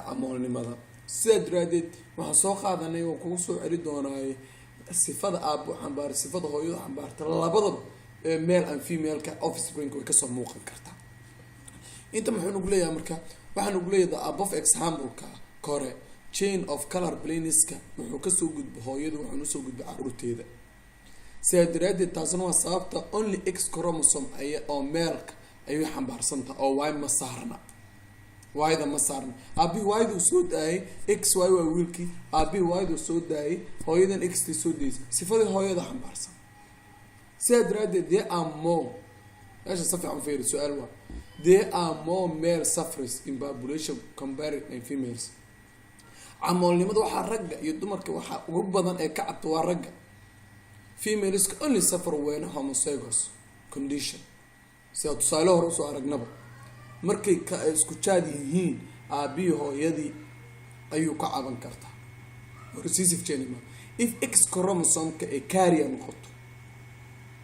camoolnimada. Sidaa daraadeed waxaan soo qaadanay, waan kugu soo celi doonaaye, sifada aabo xambaara, sifada hooyada xambaarta, labadaba male and femaleka offspring way kasoo muuqan kartaa. Inta muxuu nagu leeyahay marka? Waxaa nagu leeyahay the above example-ka kore, chain of color blindnesska wuxuu kasoo gudba hooyada, wuxuuna usoo gudba caruurteeda. Sidaa daraadeed taasna waa sababta only X chromosome ay oo maleka ayay xambaarsantaha, oo Y ma saarna, Y-da ma saarna. Aabihii Y-duu soo daayay, X Y waa wiilkii. Aabihii Y-duu soo daayay, hooyadan Xt soo daysay, sifadii hooyada xambaarsan. Sidaa daraadeed there are more, meesha si fiican fiiri, su-aal waa: there are more male sufferers in population compared than females. Camoolnimada waxaa ragga iyo dumarka waxaa ugu badan ee ka cabta waa ragga. Femaleska only suffer when homozygous condition. Sida tusaale hore usoo aragnaba, markay ka isku jaad yihiin aabihii hooyadii ayuu ka caban kartaa recessive gene. If X chromosomeka ay carrier noqoto,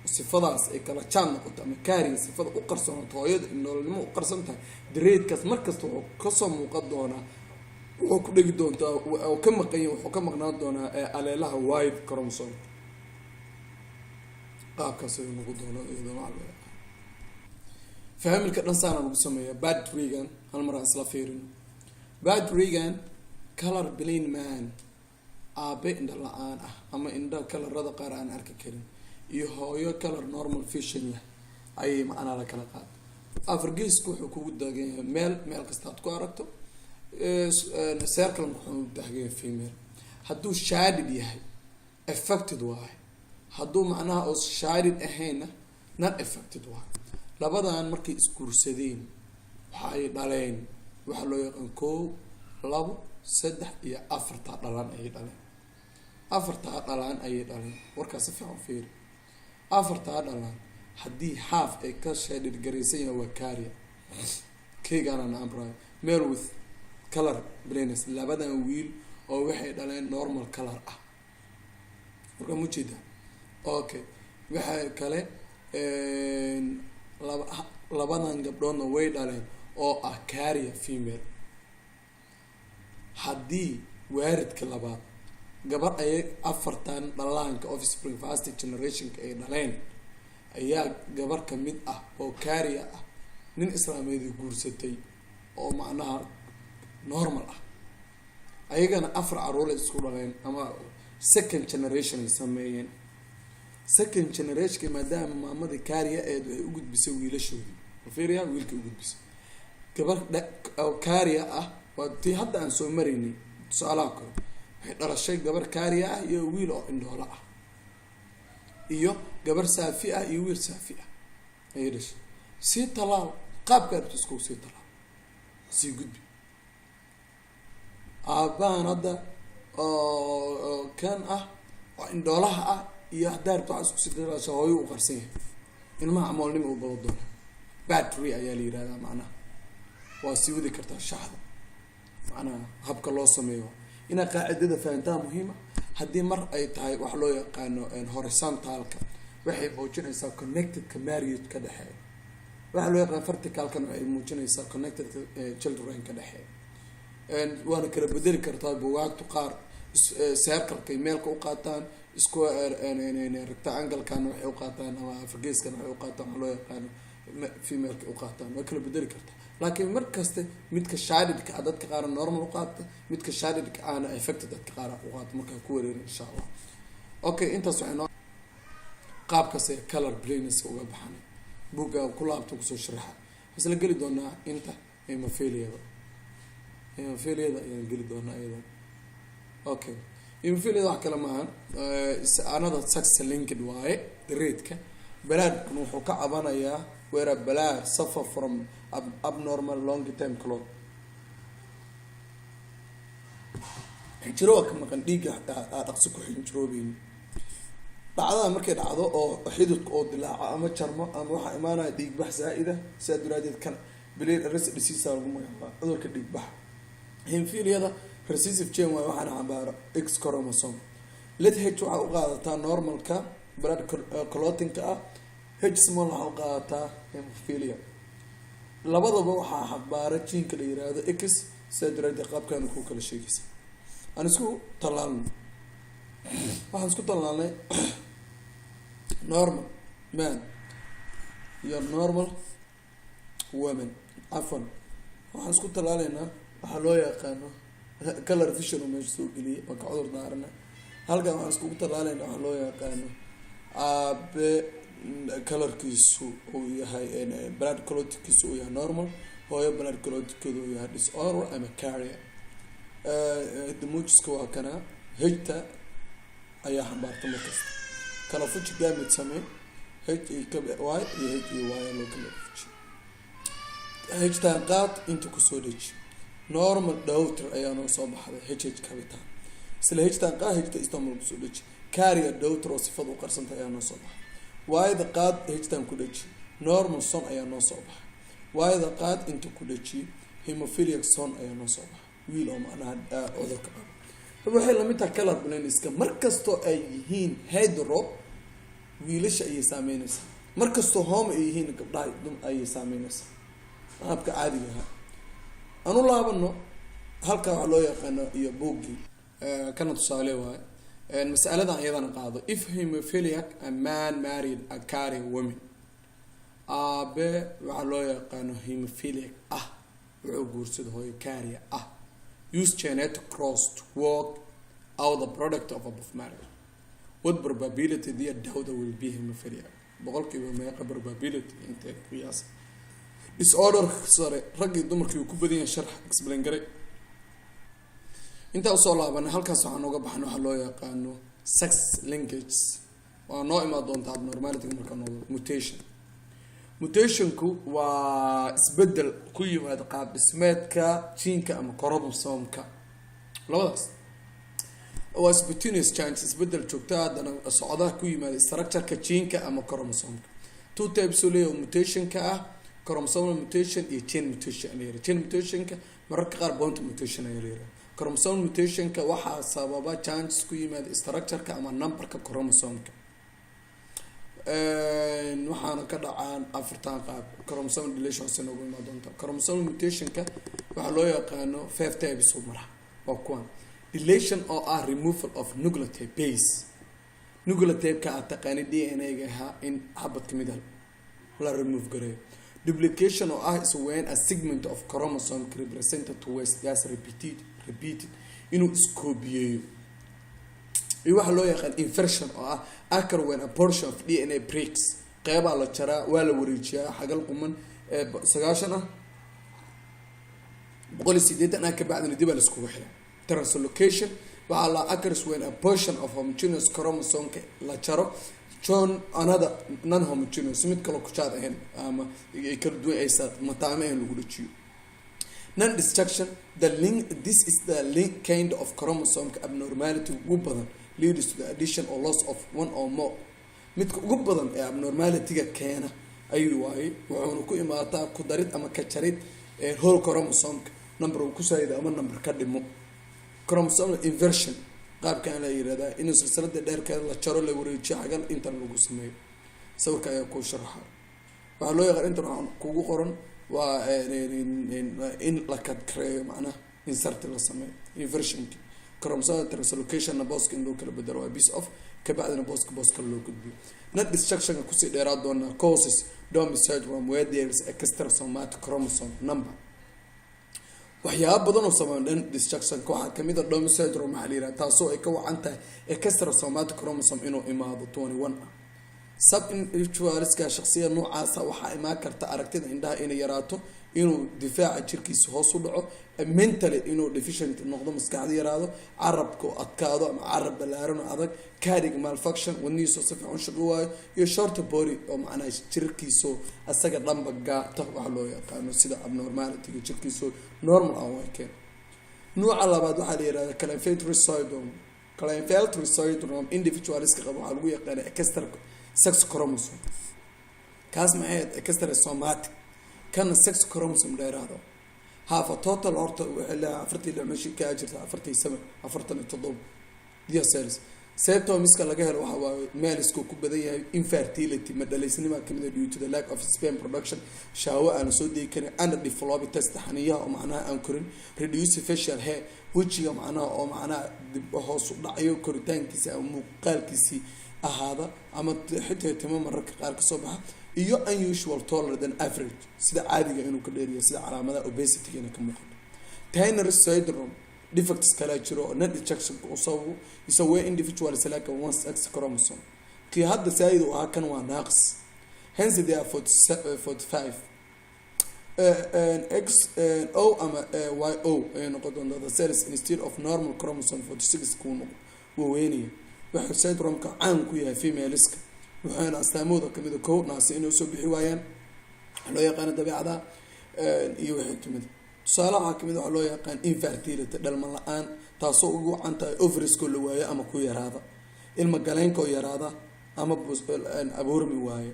sifadaas ay kala jaad noqoto ama carrier sifada u qarsoonato, hooyada noolnimo u qarsan tahay, dareedkaas markasta wuxuu kasoo muuqan doonaa, wuxuu ku dhegi doontaa oo ka maqanya, wuxuu ka maqnaan doonaa allelelaha Y chromosome. Qaabkaas ayuu noqon doonaa iyadoo waxa loo yaqaan familyka dhan saana lagu sameeya. Pedigreegan hal mar aan isla fiirino. Pedigreegan, color blind man, aabe indha la-aan ah ama indha colorada qaar aan arki karin, iyo hooyo color normal vision leh ayay macnaa la kala qaada. Afargeesku wuxuu kugu taagan yahay meel, meel kasta aad ku aragto. Circle wuxuu taagan yahay female. Hadduu shaded yahay, affected waayo. Hadduu macnaha oo shaded ahaynna, not affected waayo. Labadan markay isguursadeen waxaay dhaleen waxaa loo yaqaan kow, labo, saddex iyo afarta dhalan ayay dhaleen. Afartaa dhalaan ayay dhaleen. Warkaas si fiican fiiri. Afartaa dhalaan haddii half ay ka shaded garaysan yahay, waa carrier. Keygaana na amrayo male with color blindness. Labadan wiil oo waxay dhaleen normal color ah. Marka mujeeda, okay, waxay kale laba labadan gabdhoodna way dhaleen oo ah carrier female. Haddii waaridka labaad gabar ayay afartan dhalaanka offspring first generationka ay dhaleen ayaa gabar kamid ah oo carrier ah nin islaameedi guursatay oo macnaha normal ah, ayagana afar caruuray isku dhaleen ama second generation ay sameeyeen. Second generationka, maadaama maamadii carrier eed waxay u gudbisay wiilashoodii, fiiriya, wiilkay u gudbisay gabar oo carrier ah. Waa tii hadda aan soo maraynay tusaalaha kale. Waxay dhalashay gabar carrier ah iyo wiil oo indhoolo ah, iyo gabar saafi ah iyo wiil saafi ah ayay dhashay. Sii talaal qaabka rabto, isku sii talaal, sii gudbi. Aabbahan hadda oo kan ah oo indhoolaha ah iyo haddaa rabto waxaa isku sii talaasha, hooyo u qarsan yahay, ilmaha amoolnima u bado doona. Battery ayaa la yihahdaa. Macnaha waa sii wadi kartaa shaxda. Macnaha habka loo sameeyo inaad qaacidada fahantaa muhiima. Haddii mar ay tahay wax loo yaqaano horizontalka, waxay muujinaysaa connectedka marriage ka dhexeeya. Waxa loo yaqaan verticalkan waxay muujinaysaa connected children ka dhexeeya. Waana kala bedeli kartaa. Bugaagtu qaar circlekay meelka u qaataan, isku rectangle-kan waxay u qaataan ama afargeeskan waxay u qaataan waxa loo yaqaano femaleka u qaataan. Waa kala bedeli kartaa, laakiin mar kasta midka shadedka ah dadka qaar normal u qaata, midka shadedka ahna affected dadka qaar u qaata. Markaa ku wareerin, insha Allah. Okay, intaas waxay noo qaabkaas ee color blindness uga baxanay. Buugga ku laabta, kusoo sharaxa. Isla geli doonaa inta hemophiliada. Hemophiliada ayaan geli doonaa iyada. Okay, hemophiliada wax kale maahan, another sex linked waaye. Trait-ka bloodkuna wuxuu ka cabanayaa where blood suffer from abnormal long term clot. Xinjiro waa ka maqan dhiigga, dhaqso ku xinjiroobeyni. Dhacdada markay dhacdo oo xididka oo dilaaco ama jarmo ama waxaa imaanaya dhiigbax zaa-ida. Sidaa daraadeed kan bleed arrest disease lagu magacaaba, cudurka dhiigbax. Hemophiliada recessive gene waay, waxaana xambaaro X chromosome. Let H waxaa u qaadataa normalka blood clottingka ah, H small waxaa u qaadataa hemophilia. Labadaba waxaa xambaara geneka la yiraahdo X. Sidaa daraadeed qaabkaana ku kala sheegaysa. Aan isku tallaalno, waxaan isku tallaalnay normal man iyo normal woman. Cafan, waxaan isku tallaaleynaa waxaa loo yaqaano color vision oo meesha soo geliyay, waan ka cudur daarana. Halkan waxaan iskugu tallaaleynaa waxaa loo yaqaano aabe colorkiisu uu yahay blood clotkiisu uu yahay normal, hooyo blood clotkeedu uu yahay disorder ama carrier. Damuujiska waa kana. Hta ayaa xambaarta. Markasta kala fuji, gamete samee, H iyo Y iyo H iyo Y loo kala fuji. Htan qaad, inta kusoo deji. Normal daughter ayaa noo soo baxday, H H capital. Isla htan qaad, hta istanbul kusoo deji. Carrier daughter oo sifada u qarsanta ayaa noo soo baxay. Y-da qaad, htan ku dheji. Normal son ayaa noo soo baxay. Y-da qaad, inta ku dheji. Hemophiliac son ayaa noo soo baxay, wiil oo macnaha cudurka qaba. Waxay lamid tahay color blindnesska. Markastoo ay yihiin hetero, wiilasha ayay saameyneysaa. Markastoo homo ay yihiin, gabdhaha dum ayay saameyneysaa. Habka caadiga ahaa aan u laabano halka waxaa loo yaqaano iyo buuggii kana tusaale waaye. Masaladan iyadana qaado: if hemophiliac a man married a carrier woman, aabe waxaa loo yaqaano hemophiliac ah wuxuu guursada hooyo carrier ah, use genetic cross to work out the product of above marriage, what probability their daughter will be hemophiliac? Boqolkiiba meeqa probability intee qiyaasa? Disorder sare raggii dumarkii uu ku badan yahay, sharx, explain garay. Intaa usoo laabanay, halkaas waxaan uga baxnay waxaa loo yaqaano sex linkage. Waa noo imaan doonta abnormality marka noo. Mutation. Mutationku waa isbedel ku yimaada qaab dhismeedka geneka ama chromosomka labadaas. Waa spontaneous change, isbedel joogta haddana socdaha ku yimaada structureka geneka ama chromosomka. Two types oo leeyahay mutationka ah: chromosomal mutation iyo chain mutation la yiraahdo. Chain mutationka mararka qaar point mutation ayaa la yiraahdaa. Chromosomal mutationka waxaa sababa changes ku yimaada structureka ama numberka chromosomka, waxaana ka dhacaan afartan qaab. Chromosomal deletion hoose noogu imaan doonta. Chromosomal mutationka waxaa loo yaqaano five types u mara, waa kuwan: deletion oo ah removal of nucleotide base, nucleotide-ka aad taqaani DNA ga ahaa in xabad kamid ah la remove gareeyo; duplication oo ah is when a segment of chromosome represented twice, that's repeated, inuu iskoobiyeeyo; iyo waxaa loo yaqaan inversion oo ah occur when a portion of DNA breaks, qeybaa la jaraa, waa la wareejiyaa xagal quman ee 90 ah, 180 ah, kabacdina dib aa laiskugu xira. Translocation waxaa la occurs when a portion of homogeneous chromosome la jaro, join another non homogeneous, mid kaloo kujaad ahayn ama ay kala duwan aysa mataamo ahayn lagu dhajiyo. Non disjunction, the link, this is the link kind of chromosome abnormality ugu badan, leads to the addition or loss of one or more. Midka ugu badan ee abnormality-ga keena ayuu waayey, wuxuuna ku imaataa ku darid ama ka jarid whole chromosomka, number uu ku saayida ama number ka dhimo. Chromosomal inversion qaabkan la yirahdaa, inuu silsilada dheerkeeda la jaro, la wareejiyo xagal intan lagu sameeyo. Sawirka ayaa kuu sharaxa. Waxaa loo yaqaan intan waxaa kugu qoran waa in la kadkareeyo, macnaha insert la sameeyo, inversionki. Chromosomal translocationna booska in loo kala bedelo waa piece of, kabacdina booska boos kale loo gudbiyo. Non disjunctionka kusii dheeraa doonaa. Causes: Down syndrome, where there is extra somatic chromosome number. Waxyaaba badan oo sameeyo non disjunctionka waxaa kamid a Down syndrome waxaa la yiraha, taasoo ay ka wacan tahay extra somatic chromosome inuu imaado 21 ah. Some individualska, shaqsiya noocaasa, waxaa imaan karta aragtida indhaha inay yaraato, inuu difaaca jirkiisa hoos u dhaco, mentally inuu deficient noqdo, maskaxda yaraado, carabka oo adkaado ama carab balaaran oo adag, cardiac malfunction, wadnihiisoo si fiican u shaqi waayo, iyo short body oo macnaha jirkiisoo asaga dhanba gaabta, waxa loo yaqaano sida abnormalityga jirkiisoo normal aan way keen. Nooca labaad waxaa la yihahda Klinefelter syndrome. Klinefelter syndrome individualska qaba waxaa lagu yaqaana extra sex chromosome. Kaas maxay ahayd? Extra somatic, kana sex chromosome dheeraado. Half a total horta waxay leedahay 46, meeshii kaa jirta 47, 47 cells. Symptomska laga helo waxa waaye maleska ku badan yahay. Infertility, ma dhalaysnima kamid ah, due to the lack of sperm production, shahwo aan soo degi karin, underdeveloped testes, xaniyaha oo macnaha aan korin, reduce facial hair, wejiga macnaha oo macnaha dib hoos u dhacayo koritaankiisa ama muuqaalkiisii ahaada, ama xitaa timo mararka qaar kasoo baxa, iyo unusual taller than average, sida caadiga inuu ka dheeriya, sida calaamadaha obesity inay ka muuqato. Turner syndrome defects kalaa jiro oo non disjunctionka u sababo, isa where individuals lack one sex chromosome. Kii hadda saayid u ahaa, kan waa naaqis. Hence they are 45 X O ama Y O ayay noqon doontaa the cells instead of normal chromosome 46 kuu noqo waaweynaya. Wuxuu syndromeka caan ku yahay femaleska, wuxuuna astaamahooda kamid a kow, naasi inay usoo bixi waayaan, waxaa loo yaqaano dabeecada iyo wixii kamid. Tusaale waxaa kamid waxaa loo yaqaan infertility, dhalma la-aan, taasoo ugu wacan tahay ovarieskoo la waayo ama ku yaraada, ilma galeenka oo yaraada ama abuurmi waayo,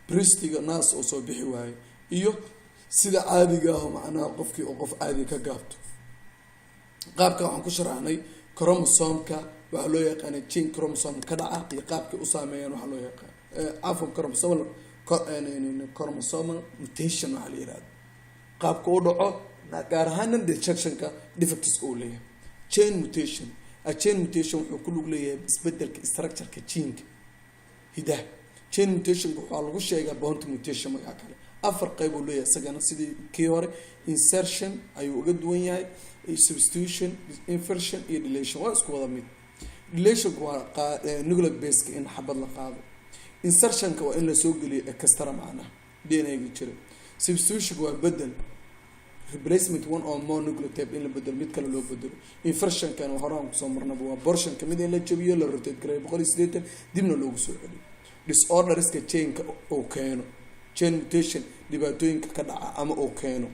breastiga naas oo soo bixi waayo, iyo sida caadiga ah macnaha qofkii oo qof caadiga ka gaabto. Qaabka waxaan ku sharaxnay chromosomka waxaa loo yaqaana gene chromosome ka dhaca iyo qaabkay u saameeyaan. Waxaa loo yaqaan, cafwan, chromosomal mutation waxaa la yihahda, qaabka u dhaco, gaar ahaan non disjunctionka defects uu leeyahay. Chain mutation, a chain mutation wuxuu ku lug leeyahay isbedelka structureka geneka, hidaha. Chain mutationka waxaa lagu sheegaa point mutation magaca kale. Afar qeyb uu leeyahay isagana sidii kii hore. Insertion ayuu uga duwan yahay, substitution, inversion iyo deletion waa isku wada mid. Deletionka waa nucleic baseka in xabad la qaado. Insertionka waa in lasoo geliyo extra macnaha DNA ga jira. Substitutionka waa bedel, replacement one or more nucleotide, in la bedelo, mid kale loo bedelo. Inversionkana horaan kusoo marnaba, waa portion kamid in la jabiyo, la rotate gareeyo 180, dibna loogu soo celiyo. Disorderska chainka uu keeno, chain mutation, dhibaatooyinka ka dhaca ama uu keeno.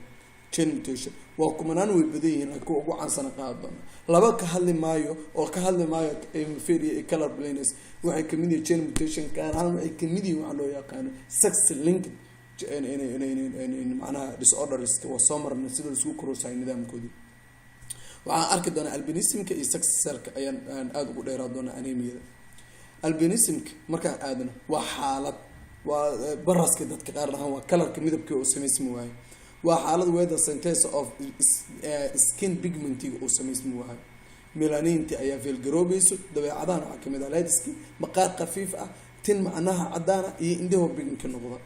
Gene mutation waa kumanaan, way badan yihiin, laakiin kuwa ugu caansana qaadi doona. Laba ka hadli maayo oo ka hadli maayo, hemophilia iyo color blindness waxay kamid yihiin gene mutation. Gaar ahaan waxay kamid yihiin waxaa loo yaqaano sex linked macnaha disorders. Waa soo marnay sida laisku koroosayo nidaamkoodii. Waxaan arki doonaa albinismka iyo sex cellka ayaan aada ugu dheeraa doonaa. Anemiada, albinismka markaan aadno, waa xaalad, waa baraska dadka qaar dhahaan, waa colorka, midabkii uu samaysmi waayo. Waa xaalad where the synthesis of skin pigmentiga uu samaysmi waayo, melaninti ayaa fail garoobayso. Dabeecadahan waxaa kamid ah light skin, maqaar khafiif ah, tin macnaha cadaana iyo indhaho pigmentka noqda.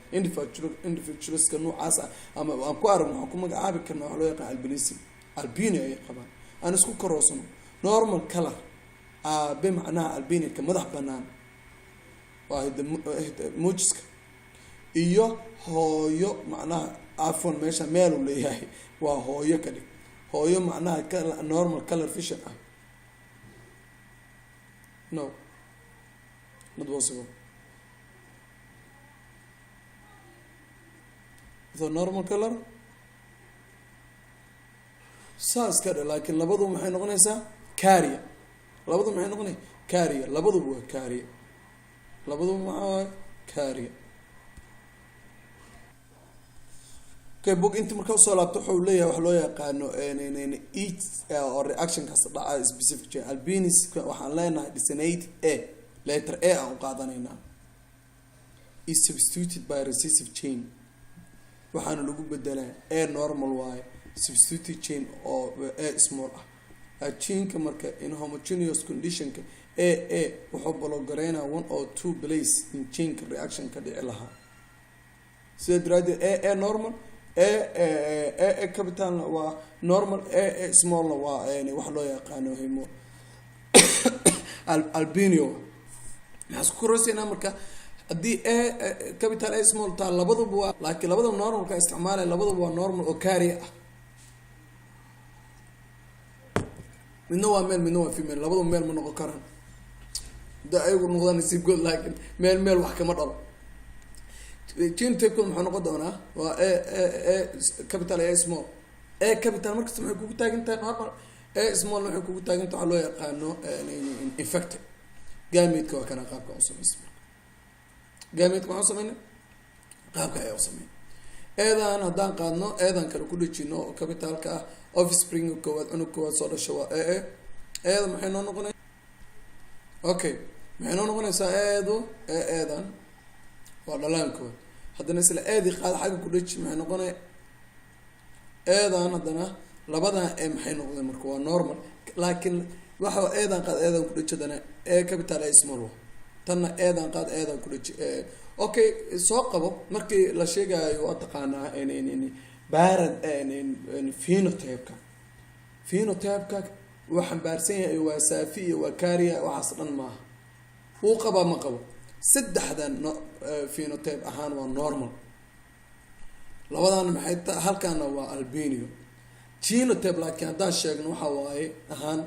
Individualska noocaas ah ama aan ku aragno waxaan ku magacaabi karna waxa loo yaqaan albinism, albino ay qabaan. Aan isku karoosno normal color, aabe macnaha albinka madax banaan waa muujiska, iyo hooyo macnaha, afon meesha meelu leeyahay, waa hooyo ka dhig, hooyo macnaha normal color vision ah. No, not possible. The normal color saa iska dhe, laakiin labadu maxay noqonaysaa? Carrier. Labadu maxay noqonaya? Carrier. Labaduba waa carrier. Labaduba maxaa waaye? Carrier. Okay, book inta marka usoo laabto, wuxuu leeyahay wax loo yaqaano each oo reactionkaas dhaca specific gene. Albinism waxaan leenahay designated A, letter A aan u qaadanaynaa, is substituted by recessive gene. Waxaana lagu bedelaa A normal waaye, substituted gene oo a small ah geneka. Marka in homogeneous conditionka A wuxuu block gareynaa one or two place in geneka reaction ka dhici lahaa. Sida daraadeed A A normal, A A capitalna waa normal, A A smallna waa wax loo yaqaano hemo albino. Maxaa isku koreyseynaa marka? Haddii A capital A small taa, labaduba waa, laakiin labadaba normalka isticmaalaya, labaduba waa normal oo carrier ah. Midna waa male, midna waa female. Labaduba male ma noqon karaan. Hadda ayagu noqdaan nasiibkood, laakiin male male wax kama dhalo. Genotype-kooda muxuu noqon doonaa? Waa A A capital, A small. A capital markasta maxay kugu taagan tahay? Normal. A small waxay kugu taagan tahay waxaa loo yaqaano infected. Gameteka waa kana qaabka u samaysa. Gameteka maxaa u sameyna? Qaabka ayaa u sameyna. A-dan haddaan qaadno, A-dan kale ku dhejino oo capitalka ah, offspring koowaad, cunug koowaad soo dhasho waa A A. A-da maxay noo noqonay? Okay, maxay noo noqonaysaa A-du? A A-dan waa dhalaan koowaad. Haddana isla A-dii qaad, xagga ku dheji, maxay noqonaya A-dan? Haddana labadan E maxay noqdeen marka? Waa normal, laakiin waxa A-dan qaad, A-dan ku dheji, haddana A capital, A small wa. Tanna A-dan qaad, A-dan ku dheji. Okay, soo qabo. Markii la sheegayo, waa taqaanaa parent phenotype-ka. Phenotype-ka wuu xambaarsan yahay, waa saafi iyo waa carrier, waxaas dhan maaha. Wuu qabaa, ma qabo? Saddexdan no phenotype ahaan waa normal. Labadan maxay ta? Halkaana waa albino. Genotype laakiin haddaan sheegno, waxa waaye ahaan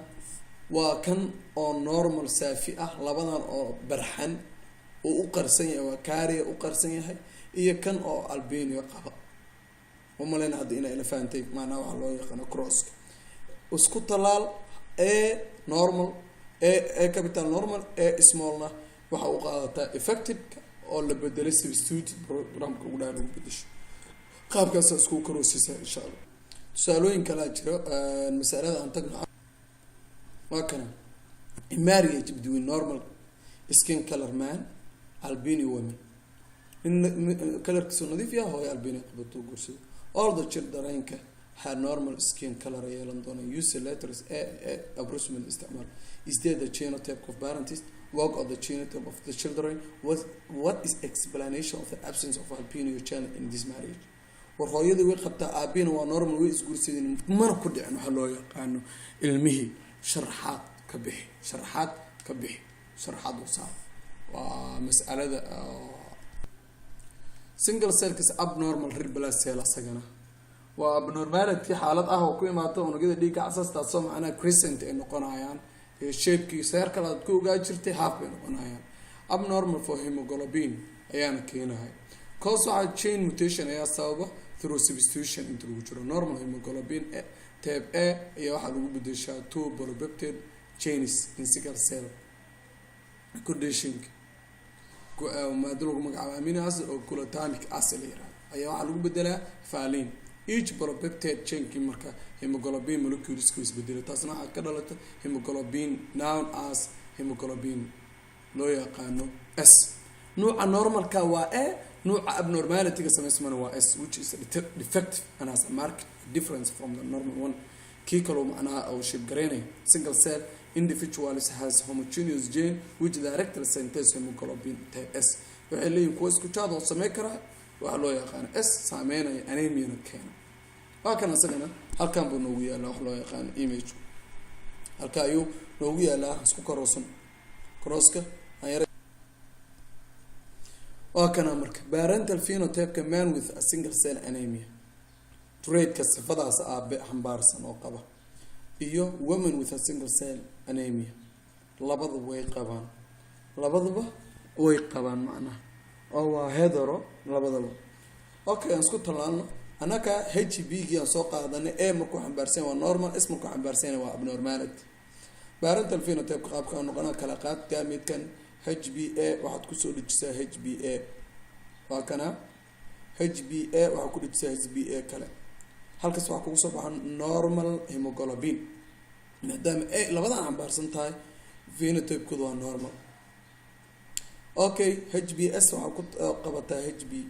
waa kan oo normal saafi ah, labadan oo barxan uu u qarsan yahay, waa carrier u qarsan yahay, iyo kan oo albino qaba. Umaleyna hadda inay ila fahantay macnaha waxaa loo yaqaano crosska. Isku talaal A normal, A A capital normal, A smallna waxa u qaadataa affected-ka oo la bedelay, substituted programka ugu dhaa lagu bedesho. Qaabkaasa isku karoosisaa, insha Allah. Tusaalooyin kalaa jiro. Masalada aan tagno waa kana: marriage between normal skin color man, albino women. In colorkiisu nadiif yaha, hooyo albino qabato guursado. All the childrenka had normal skin color ay yeelan doonaan. Use letters A A approximate isticmaal. Is there the genotype of parents? Work of the genotype of the children. What is explanation of the absence of albino child in this marriage? War hooyadii way qabtaa, aabina waa normal, way isguursadeen, mana ku dhicin waxaa loo yaqaano ilmihii. Sharaxaad ka bixi, sharaxaad ka bixi, sharaxaad u saar. Waa mas'alada sickle cellkas, abnormal red blood cell. Asagana waa abnormality, xaalad ah oo ku imaata unugyada dhiigga casas, taasoo macnaha crescent ay noqonayaan, shapekii circle aad ku ogaa jirtay half bay noqonayaan. Abnormal for hemoglobin ayaana keenaya. Cause waxaa gene mutation ayaa sababa. Through substitution inta lagu jiro, normal hemoglobin type A ayaa waxaa lagu bedeshaa two polypeptide chains in sickle cell condition. Maado lagu magacaabo amino acid oo glutamic acid la yirahdo ayaa waxaa lagu bedelaa valine. Each polypeptide chainkii marka hemoglobin moleculeska isbedelo, taasna waxaa ka dhalata hemoglobin known as hemoglobin loo yaqaano S. Nuuca normalka waa A, nuuca abnormalityga samaysmana waa S, which is defective and has a marked difference from the normal one. Kii kaloo macnaha uu shibgaraynaya. Sickle cell individuals has homogeneous gene which directly synthesize hemoglobin type S. Waxay leeyihin kuwa isku jaad oo sameyn karaa waxaa loo yaqaano S, saameynaya, anemiana keena. Waa kan isagana, halkan buu noogu yaalaa. Wax loo yaqaano image halka ayuu noogu yaalaa, isku karoosan crosska. Waa kana marka parental phenotype-ka man with a sickle cell anemia traitka, sifadaas aabe xambaarsan oo qaba, iyo women with a sickle cell anemia, labadaba way qabaan, labadaba way qabaan macnaha, oo waa hetero labadaba. Okay, aan isku tallaalno annaka. Hb gii aan soo qaadanay, A markuu xambaarsan waa normal, S markuu xambaarsan waa abnormality. Parental phenotype qaabka noqona, kala qaad gametekan. HbA waxaad kusoo dejisaa HbA, waa kana. HbA waxaad ku dejisaa HbA kale, halkaas waxaa kugu soo baxa normal hemoglobin. Maadaama A labadan xambaarsan tahay, phenotypekooda waa normal. Okay, HbS waxaa ku qabataa HbA,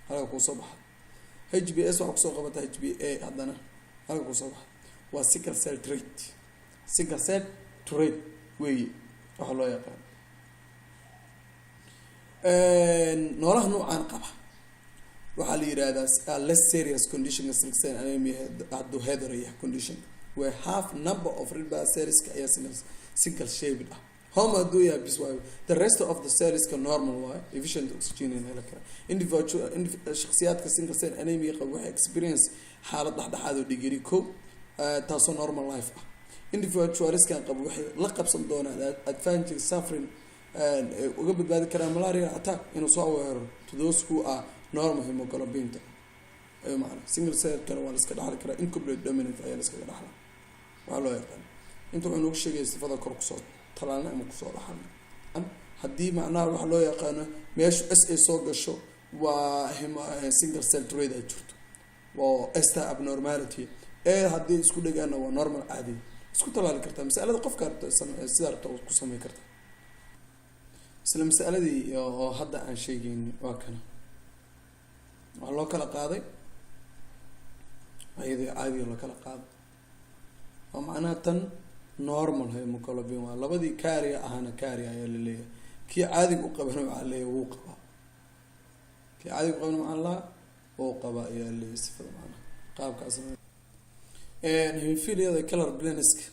halka kuusoo baxa. HbS waxaa kusoo qabataa HbA, haddana halka kuusoo baxa. Waa sickle cell trait, sickle cell trait weeye waxaa loo yaqaan. Noolaha noocaan qaba waxaa la yihahdaa less serious condition sickle cell anemia hadduu hetero yahay condition, where half number of red blood cellska ayaa sickle shaped ah. Homo hadduu yahay bis waayo, the rest of the cellska normal waayo, efficient oxygen in heli kara. Individual, shakhsiyaadka sickle cell anemia qaba waxay experience xaalad dhexdhexaad oo degree ko, taasoo normal life ah. Individualiskan qaba waxay la qabsan doonaan advantage suffering, uga badbaadi karaan malaria attack inuu soo weeraro to those who are normal hemoglobinta. Maana sickle cell kale waa la iska dhaxli karaa, incomplete dominant ayaa la iskaga dhaxlaa waxaa loo yaqaan. Inta wuxuu noogu sheegaya sifada kor kusoo talaalnay ama kusoo dhaxalnay. Haddii macnaha waxa loo yaqaano meeshu S ay soo gasho, waa sickle cell trait ay jirto, waa sta abnormality. E haddii isku dhegaana waa normal caadi. Isku talaali kartaa masalada qofka sidaa rabta ku samey kartaa. Isla masaladii oo hadda aan sheegeyni waa kana, waxaa loo kala qaaday iyadoo caadiga loo kala qaaday, oo macnaha tan normal hemoglobin waa labadii carrier ahana carrier ayaa laleeyahay. Kii caadiga u qabana waxaa leeyahay wuu qabaa, kii caadiga u qabana maxaa lahaa wuu qabaa ayaa leeyahay sifada. Macnaha qaabkaas hemophiliada, color blindnesska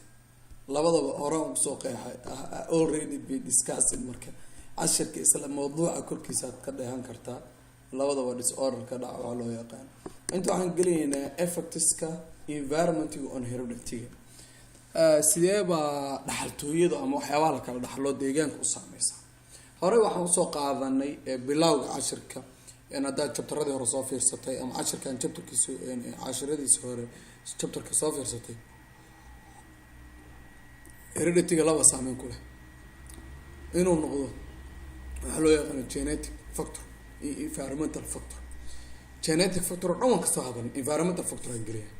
labadaba horaan kusoo qeexay, already be discussed. Marka cashirka isla mawduuca korkiisa aad ka dheehan kartaa labadaba disorder ka dhaca waxaa loo yaqaan. Inta waxaan gelaynaa effectska environmentiga on heredity-ga. Sidee baa dhaxaltooyada ama waxyaabaha la kala dhaxlo deegaanka u saameysa? Horey waxaan usoo qaadanay bilowga cashirka. Haddaad chapteradii hore soo fiirsatay ama cashirkan chapterkiisa, cashiradiisa hore chapterka soo fiirsatay, heredity-ga laba saameyn ku leh inuu noqdo waxaa loo yaqaano genetic factor iyo environmental factor. Genetic factor oo dhan waan kasoo hadalnay, environmental factor aan gelaya.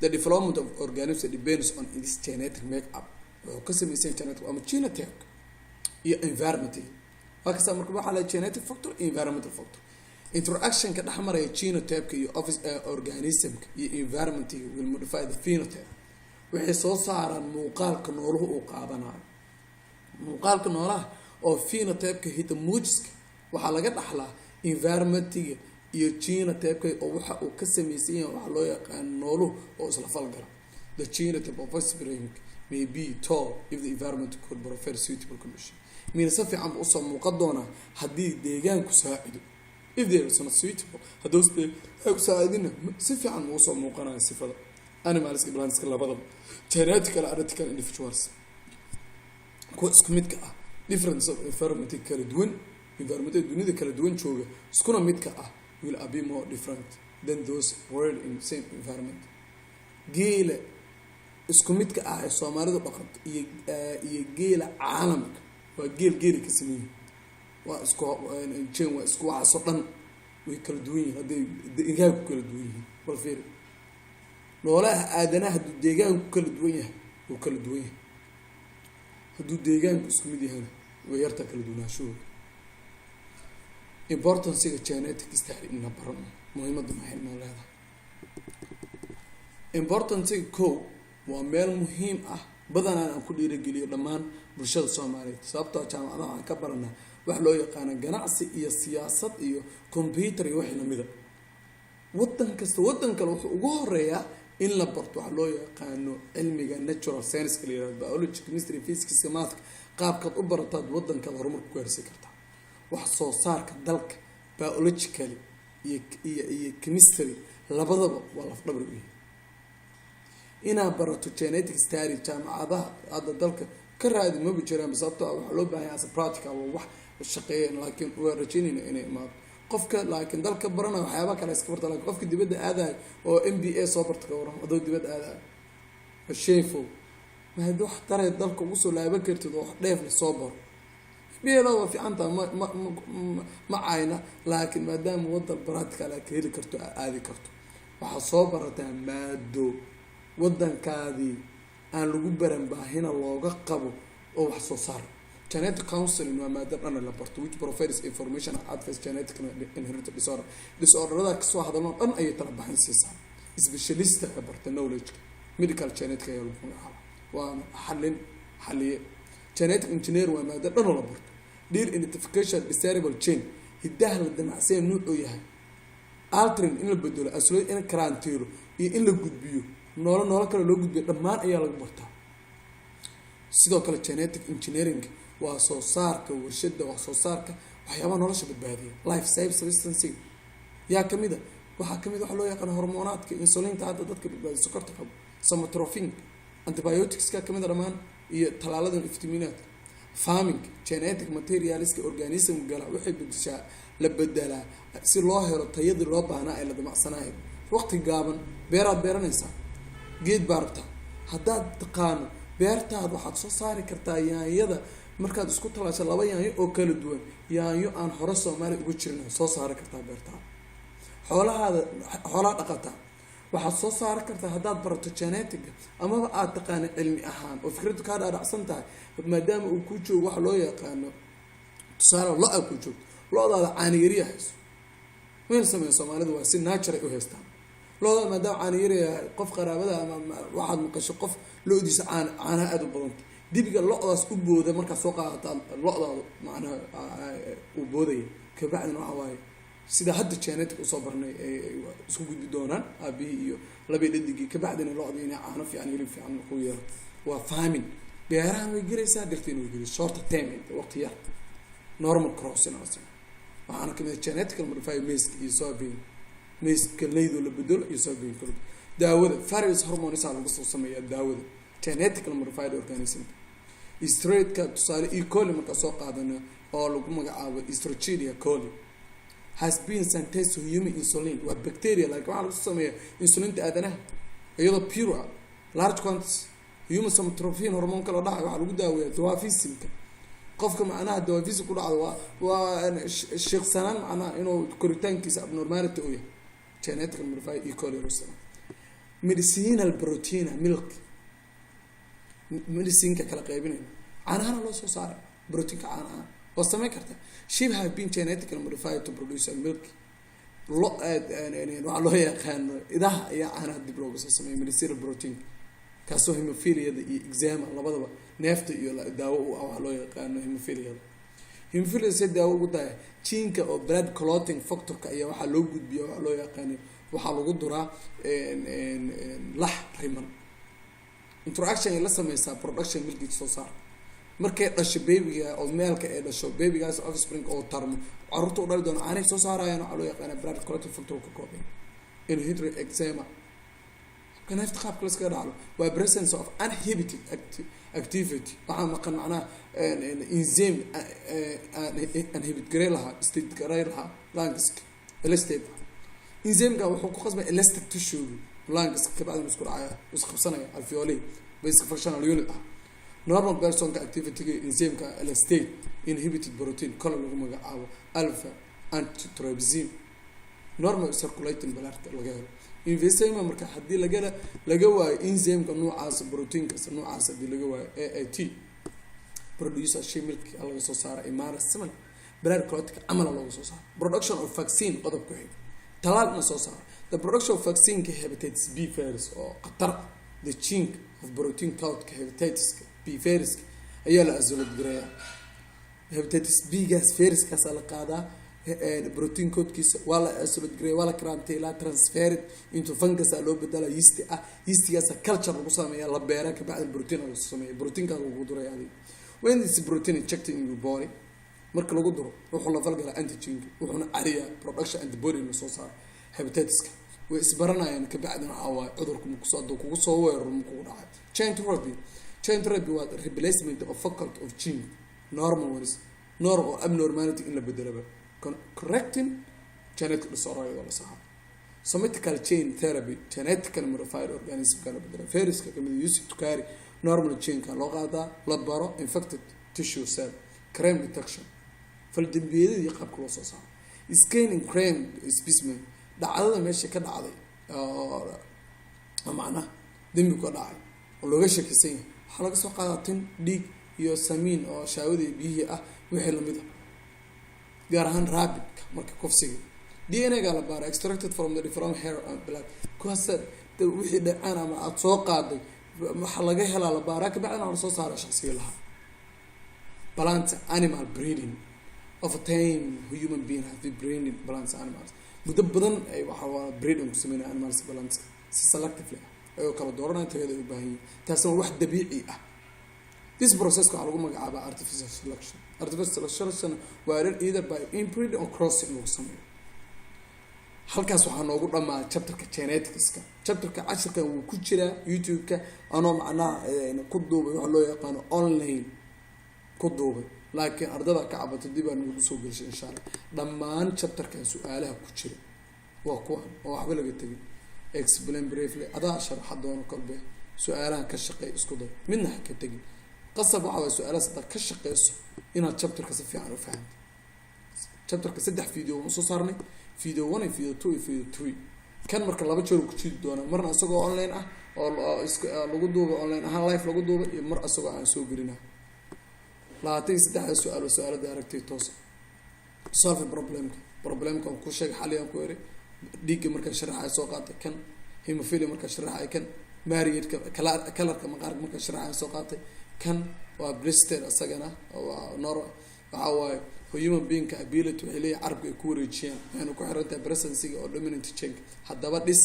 The development of organism depends on its genetic make up, wuxuu ka samaysan genetic ama genotype iyo environment. Waa kasta marka waxaa la genetic factor iyo environmental factor. Interactionka dhex maraya genotypeka iyo office organismka iyo environmentiga will modify the phenotype. Waxay soo saaraan muuqaalka nooluhu uu qaadanayo, muuqaalka noolaha oo phenotypeka, hitamuujiska, waxaa laga dhaxlaa environmentiga iyo genotypeka, oo waxa uu ka samaysan yahay waxaa loo yaqaan nooluhu oo isla falgala. The genotype of offspring may be tall if the environment could provide suitable condition. Mina si fiican bu usoo muuqan doonaa haddii deegaanku saacido. If there is not suitable, hadduu deegaanku saacidina, si fiican ma usoo muuqanayo sifada. Animalska, plantska labadaba, genetical identical individuals, kuwa isku midka ah, difference of environment kala duwan, environment dunida kala duwan jooga, iskuna midka ah, will be more different than those reared in same environment. Geela isku midka ah ee Soomaalidu dhaqanto iyo geela caalamka waa geel geeli ka sameeyey, waa isku gene, waa isku waxaasoo dhan, way kala duwan yihiin hadday deegaanku kala duwan yihiin. Bal fiiri, noolaha aadanaha hadduu deegaanku kala duwan yahay, wuu kala duwan yahay. Hadduu deegaanku isku mid yahayna, way yartaa kala duwanaashahooda. Importance-ga genetic study ina barano, muhiimadda maxay noo leedahay? Importance-ga ko waa meel muhiim ah badanaan aan ku dhiirageliyo dhammaan bulshada Soomaaliyeed, sababtoo jaamacadaha waxaan ka baranaa wax loo yaqaano ganacsi iyo siyaasad iyo computer iyo wixii lamida. Wadan kasta, wadan kale wuxuu ugu horeeyaa in la barto waxa loo yaqaano cilmiga natural science la yihahdo, biology, chemistry, physics, math-ka. Qaabkaad u barataad wadankaad horumar ku gaarsiin kartaa. Wax soo saarka dalka biologically iyo chemistry labadaba waa lafdhabar u yahay inaad barato genetic study. Jaamacadaha hadda dalka ka raadi maba jiraan, sababto ah waxaa loo baahan yahay as a practical oo wax shaqeeya, laakiin waa rajeynayna inay imaado. Qofka laakiin dalka baranayo waxyaaba kale iska barta, lakin qofka dibadda aadayo oo MBA soo barta, ka waran adoo dibadda aadayo? Shameful. Ma haddii wax taree dalka ugu soo laaban kartid oo wax dheef la soo baro. MBA waa fiicantaha, ma cayna, laakiin maadaama wadan practical aad ka heli karto, aad aadi karto, waxaad soo barataa maado wadankaadii aan lagu baran, baahina looga qabo oo wax soo saar. Genetic counseling waa maado dhan la barto, which provides information and advice genetic inherited disorder. Disorder-ada kasoo hadalno dhan ayay tala baxin siisaa. Specialist-a ka barta knowledge medical genetic ayaa lagu magacaaba, waa xalin xaliye. Genetic engineer waa maado dhan oo la barto, deal identification desirable gene, hidaha la damacsanya nuucuu yahay, altering in la bedelo, isolate in karantiilo iyo in la gudbiyo, noolo noolo kale loo gudbiyo, dhammaan ayaa lagu bartaa. Sidoo kale genetic engineering waa soo saarka warshada, wax soo saarka waxyaabaha nolosha badbaadiya, life save substance. Yaa kamid a? Waxaa kamid waxa loo yaqaano hormonaadka, insulinta hadda dadka badbaadiya sokorta qabo, somatropin, antibiotics-ka kamid a dhammaan, iyo talaaladan iftiminaadka. Farming, genetic materials-ka organism gala waxay bedeshaa, la bedelaa si loo helo tayadii loo baahnaa ee la damacsanayo. Waqti gaaban beeraad beeranaysaa, geed baa rabtaa. Haddaad taqaano beertaada, waxaad soo saari kartaa yaanyada. Markaad isku talaasho laba yaanyo oo kala duwan, yaanyo aan hore Soomaaliya uga jirin soo saari kartaa. Beertaada, xoolahaada, xoolaha dhaqataa, waxaad soo saari kartaa haddaad barato genetic-ga amaba aad taqaano cilmi ahaan oo fikradu kaa dhaadhacsan tahay, maadaama uu kuu joogo waxa loo yaqaano, tusaale, lo-a kuu joogto, lo-daada caaniyariya hayso. Mayna sameyn Soomaalidu, waa si natural u haystaan lo-daada. Maadaama caaniyariya, qof qaraabada ama waxaad maqasho qof lo-diisa caanaha aada u badanta, dibiga lo-daas u booda. Markaad soo qaadataa lo-daadu macnaha uu boodaya. Kabacdina waxa waaye, sida hadda genetic usoo barnay, isku gudbi doonaan aabihii iyo labii dhadigii. Kabacdina lo-da inay caano fiican, hilib fiican ku yeelo. Waa farming, beerahan way gelaysaa, dhirtiina way gelaysa. Short term, waqti yar, normal crossing. Waxaana kamid ah genetical modified maize iyo soybean, maize-ka leydoo la bedelo iyo soybean kala. Daawada, various hormones lagu soo sameeyaa daawada genetical modified organism. Steroid-ka, tusaale E. coli markaa soo qaadano oo lagu magacaabo Escherichia coli, has been synthesized to human insulin. Waa bacteria, laakiin waxaa lagu sameeyaa insulinta aadanaha iyadoo pure ah, large quantities. Human somatropin hormoonka la dhahay waxaa lagu daaweeyaa dwarfism-ka. Qofka macnaha dwarfism ku dhacdo waa sheeksanaan, macnaha inuu koritaankiisa abnormality u yahay. Genetical modified E. coli medicinal protein, milk medicine-ka kala qaybinayna, caanahana loo soo saaray proteinka caanaha waa sameyn karta. Sheep have been genetically modified to produce a milk. Lo waxaa loo yaqaano idaha ayaa caanaha dib looga soo sameeya medicinal protein, kaasoo hemophiliada iyo eczema labadaba, neefta iyo daawo u ah. Waxaa loo yaqaano hemophilia see daawo ugu tahay? Gene-ka oo blood clotting factor-ka ayaa waxaa loo gudbiya, waxaa loo yaqaano, waxaa lagu duraa lax riman. Interaction ay la sameysaa production milk soo saar. Markay dhasho baby-ga oo male-ka ay dhasho, baby-gaas offspring oo tarmo, caruurta u dhali doono caanay soo saarayaan. Waxaa loo yaqaana blood clotting factor ka koobay. Inhibitory eczema, habka neefta qaabka la iskaga dhaclo, waa presence of inhibited activity. Waxaa maqan macnaha enzyme inhibit garay lahaa, state garay lahaa lungs-ka. Elastase enzymeka wuxuu ku qasbay elastic tissue lungs, kabacdina isku dhacaya, isqabsanaya alveoli, basic functional unit ah. Normal personka activity-ga enzymeka elastase inhibited protein kale lagu magacaabo alpha antitrypsin, normal circulating bloodka laga helo emphysema. Marka haddii laga waayo enzymeka noocaas, proteinkas noocaas hadii laga waayo, AAT producer milk laga soo saara imara siman blood clotka camala looga soo saaro. Production of vaccine, qodob ku xig, talaalna soo saaro. The production of vaccineka hepatitis B virus oo khatar ah, the gene of protein codeka hepatitiska B viruska ayaa la isolate gareeyaa. Hepatitis B gaas viruskaasaa la qaadaa, protein codekiisa waa la isolate gareeya, waa la karantiilaa, transferred into fungus aa loo bedela, yeast ah. Yeastigaasa culture lagu sameeya, la beera, kabacdi protein lagu sameeya, proteinkaas lagu duraya adiga. When this protein injected in your body, marka lagu duro, wuxuu la falgalaa antigenka, wuxuuna cariyaa production antibody la soo saaro hepatitiska. Way isbaranayaan, kabacdina waxaa waaye cudurku makusoo hadduu kugu soo weeraro, ma kugu dhacay. Gene therapy. Gene therapy waa replacement of faculty of gene normal ones, norm or abnormality in la bedelaba, correcting genetic disorder iyadoo la saxo. Sometical gene therapy, genetically modified organismka la bedela, viruska kamid used to carry normal geneka loo qaadaa, la baro infected tissue cell. Crime detection, faldambiyadii iyo qaabka loo soo saaro. Scanning crime specimen, dhacdada meesha ka dhacday oo macnaha dembi ka dhacay oo looga shakisan yahay, waxaa laga soo qaadaa tin, dhiig iyo samiin oo shaawadii biyihii ah, wixii lamid ah, gaar ahaan rapeka marka kufsiga. DNA ga la baara, extracted from the different hair and blood, kuwaasa wixii dhacaan ama aada soo qaaday waxaa laga helaa, la baaraa, kabacdina lasoo saara shaqsiga lahaa. Plant animal breeding of a time, human being have been breeding plants, animals muddo badan ay waxa waa breeding ku sameynaya animals, plants si selectively ah ayoo kala dooranaya tayada ay u baahan yihin. Taasna waa wax dabiici ah. This process waxaa lagu magacaabaa artificial selection. Artificial selection waa either by inbreeding or crossing lagu sameeyo. Halkaas waxaa noogu dhamaa chapterka geneticska. Chapterka cashirkan wuu ku jiraa YouTube-ka, anoo macnaha ku duubay waxa loo yaqaano online ku duubay, laakiin ardada ka cabato dib aa nagu soo gelshay, insha Allah. Dhammaan chapterkan su-aalaha ku jira waa kuwan oo waxba laga tegin. Explain briefly, adaa sharaxa doono kolbe. Su-aalahan ka shaqeey, isku day, midna ha ka tegin. Qasab waxa waay su-aalahaas haddaad ka shaqeyso inaad chapterka si fiican u fahanto. Chapterka saddex video waan usoo saarnay, video one iyo video two iyo video three. Kan marka laba jeer ku jidi doonaa, marna isagoo online ah oo is lagu duubay, online ahaan live lagu duubay, iyo mar isagoo aan soo gelina. 23da su-aal waa su-aalada aragtay toos. Solve problemka. Problemka aan ku sheegay, xaliyaan ku eri. Dhiigga markaan sharaxaya soo qaatay kan, hemophilia markaan sharaxaya kan, marriedka colorka maqaarka markaan sharaxaya soo qaatay kan, waa blister isagana waa nor. Waxa waaye human beingka ability waxay leeyahay carabka ay ku wareejiyaan, waxayna ku xiran tahay presencega oo dominant genka. Haddaba dhis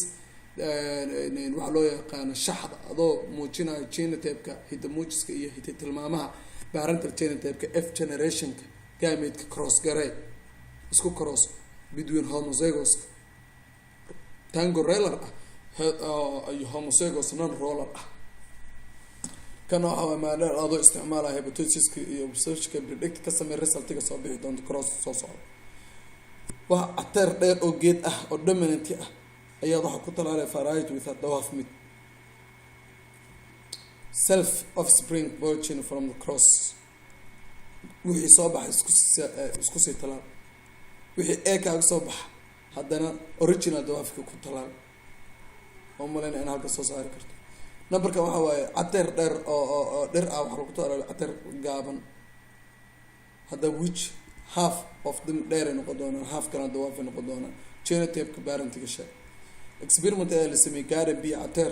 waxaa loo yaqaano shaxda adoo muujinayo genotype-ka, hiddamuujiska iyo hidda tilmaamaha parental genotype-ka F generationka gameteka cross garee, isku cross between homozygous tango roller ah iyo homozygous non roller ah. Kan waxa waay maadheer adoo isticmaalaya hypothesiska iyo observationka, predict ka samey resultiga soo bixi doonto cross soo socda. Wax cateer dheer oo geed ah oo dominant ah ayaad waxaa ku talaalay variety with a dwarf mid self offspring origin from the cross. Wixii soo baxa isku sii talaal, wixii ee kaaga soo baxa haddana original dwarfka ku talaal. Oo malayna in halka soo saari karto. Numberka waxa waaye cateer dheer oo dhir ah waxaa lagu talaala cateer gaaban. Hadda which half of them dheeray noqon doonaan, half kana dwarfay noqon doonaan? Genotypeka parentiga sheeg. Experiment ayaa la sameeyey, garden pea cateer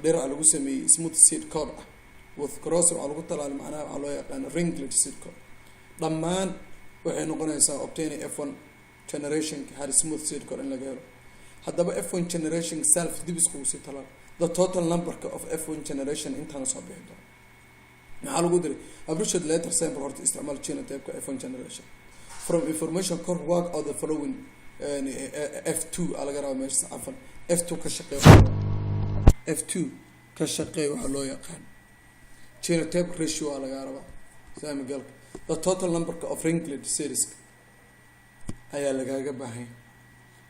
dhir ah lagu sameeyey smooth seed coat ah with cross waxaa lagu talaalay macnaha waxaa loo yaqaano wrinkled seed coat. Dhammaan waxay noqonaysaa obtaining F1 generation had smooth seed coat in laga helo. Haddaba F1 generation self dib iskugu sii talaal. The total numberka of F1 generation intaana soo bixi doono. Maxaa lagu diray? Appreciate letter sample. Horta isticmaal genotypeka F1 generation from information kor. Work out the following. F2 aa laga rabaa meesha, cafan, F2 ka shaqeey. F2 ka shaqeey waxaa loo yaqaan genotype ratio aa laga rabaa. Saamigalka the total numberka of wrinkled seeds ayaa lagaaga baahanya.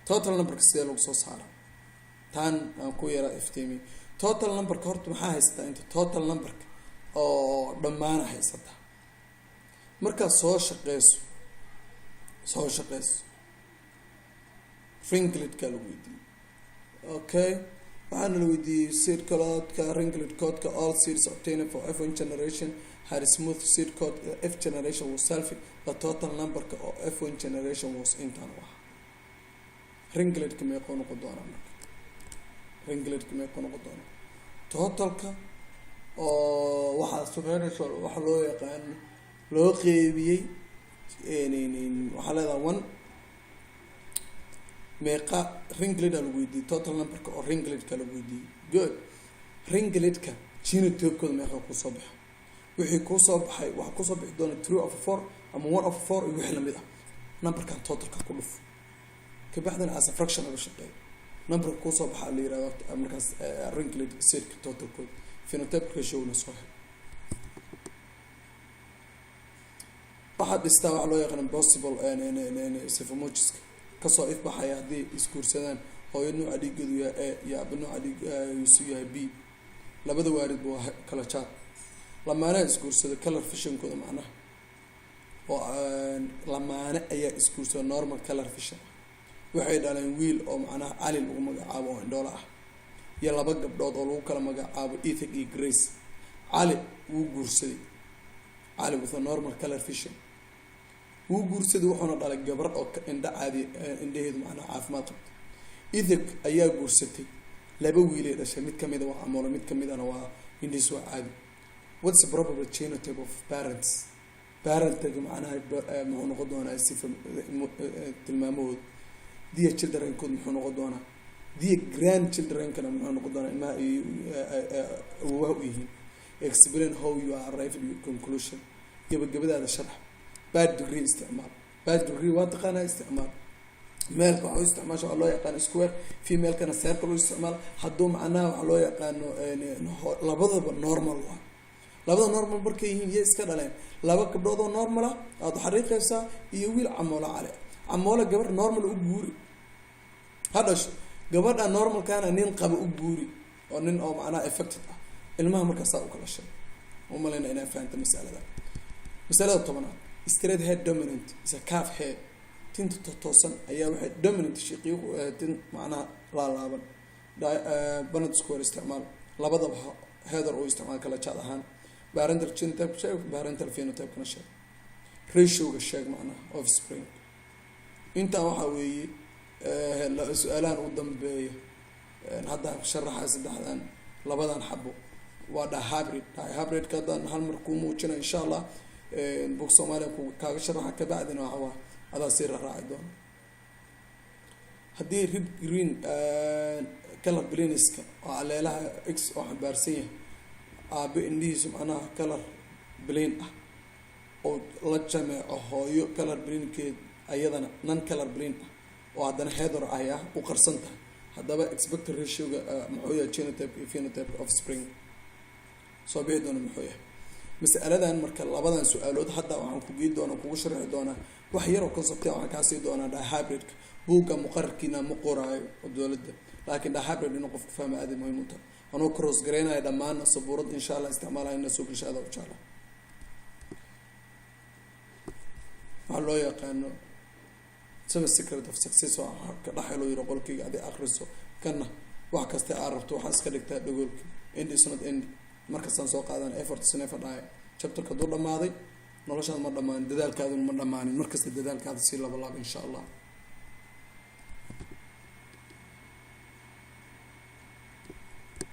Total numberka sidee lagu soo saara? Taan aan ku yara iftiimiy. Total numberka horta maxaa haysataa? Inta total numberka oo dhammaana haysataa. Markaad soo shaqeyso, ringletkaa lagu weydiiyey. Okay, waxaana la weydiiyey seed coatka, ringlet coatka. All seeds obtained for F1 generation had smooth seed coat. F generation was selfish. The total numberka oo F1 generation was intaan u ahaa. Ringletka meequu noqon doonaa marka? Ringletka meequu noqon doonaa? Totalka oo waxaa sumeynayso waxa loo yaqaano loo qeybiyey, waxaa leedaha one. Meeqa ringlet a lagu weydiiyey? Total numberka oo ringletka lagu weydiiyey. Good. Ringletka genotypekooda meeqa kusoo baxa? Wixii kuusoo baxay, waxaa kusoo bixi doona 3/4 ama 1/4 iyo wixii lamid ah. Numberkan totalka ku dhufo, kabacdina as a fraction uga shaqeeyo. Numberka kuusoo baxaa la yirahdo markaas ringlet seedka totalkooda. Phenotype rationa soo hel. Waxaad dhistaa waxaa loo yaqaana possible psephomogiska kasoo ifbaxaya haddii isguursadaan hooyo nuuca dhiigeedu yahay A iyo aba nuuca dhiigiisu yahay B. Labada waalidba waa kala jaar. Lamaanaha isguursada color visionkooda, macnaha oo lamaane ayaa isguursada normal color vision, waxay dhaleen wiil oo macnaha Cali lagu magacaabo oo indhoola ah iyo laba gabdhood oo lagu kala magacaabo Ethan iyo Grace. Cali wuu guursaday. Cali with a normal color vision wuu guursaday, wuxuuna dhalay gabar oo indho caadi, indhaheedu macnaha caafimaad qabto. Ethek ayaa guursatay, laba wiilay dhashay. Mid kamida waa amoolo, mid kamidana waa indhiis waa caadi. What's the probable genotype of parents? Parentaga macnaha muxuu noqon doonaa? Sifa tilmaamahooda their childrenkood muxuu noqon doonaa? Their grand childrenkana muxuu noqon doonaa? Ilmaha ay awowaha u yihiin. Explain how you are arrived your conclusion. Gabagabadaada sharax. Pedigree isticmaal. Pedigree waa taqaanaa, isticmaal. Maleka waxa u isticmaasha waxaa loo yaqaano square, femalekana circle u isticmaal. Hadduu macnaha waxaa loo yaqaano labadaba normal waa. Labada normal markay yihiin, yay iska dhaleen? Laba gabdhood oo normal ah aada xariiqaysaa iyo wiil camoolo. Cale camoolo gabar normal u guuri, ha dhasho. Gabadha normalkana nin qaba u guuri, oo nin oo macnaha affected ah. Ilmaha markaasaa u kala shay. Umalayna inaa fahamta masalada. Masalada 10aad: straight hair dominant is a curly hair. Tinta totoosan ayaa waxay dominant shiiqiyo ku ahayd tin macnaha laalaaban. Punnett square isticmaal. Labadaba hetero u isticmaal kala jaad ahaan. Parental genotype sheeg, parental phenotype-kana sheeg, ratioga sheeg macnaha offspring. Intaa waxaa weeye su-aalahan u dambeeya. Hadda sharaxa saddexdan, labadan xabo waa dihybrid. Dihybridka haddaan hal mar kuu muujina, insha Allah book Soomaaliya ku kaaga sharaxa, kabacdina waxa waa adaa sii raraaci doona. Haddii red green color blindnesska oo allelelaha X oo xambaarsan yahay aabe indhihiisu macnaha color blind ah oo la jameeco hooyo color blindkeed ayadana non color blind ah oo haddana hetero ay ah u qarsan tahay, haddaba expected ratioga muxuu yahay? Genotype iyo phenotype offspring soo bixi doona muxuu yahay? Masaladan marka, labadan su-aalood hadda waxaan kugii doona, kugu sharxi doonaa wax yaroo concept. Waxaan kaasii doonaa dihybridka. Buugga muqararkiina ma qoraayo oo dowladda, laakiin dihybrid inuu qofku fahma aada muhiim u tahay. Anoo cross garaynaya dhammaan sabuurad, insha Allah isticmaalaya ina soo gelsha aada u jecla. Waxaa loo yaqaano Seven Secret of Success oo ka dhexelo yiro qolkeyga adi akriso kana wax kasta aad rabto. Waxaa iska dhigtaa dhagoolka. End is not end. Markastaan soo qaadana, effort never die. Chapterka hadduu dhamaaday, noloshaad ma dhamaanin, dadaalkaaduna ma dhamaanin. Markasta dadaalkaada sii laba laab, insha Allah.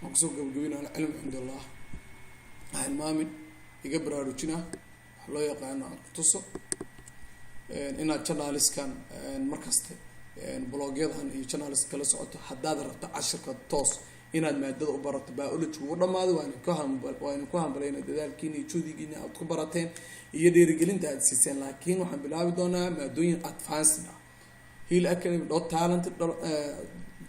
Waan kusoo gabagabina. Alcilmu cind Allah. Ha hilmaamin iga baraarujina waxa loo yaqaano aan kutuso inaad channelskan markaste blogyadan iyo channels kala socoto. Haddaad rabto cashirka toos inaad maadada u barato, biology u dhamaaday. Waa idinku hambalayna dadaalkiina iyo juhdigiina aad ku barateen iyo dhiirigelinta aad siiseen, laakiin waxaan bilaabi doonaa maadooyin advanced ah. Hill Academy dot talent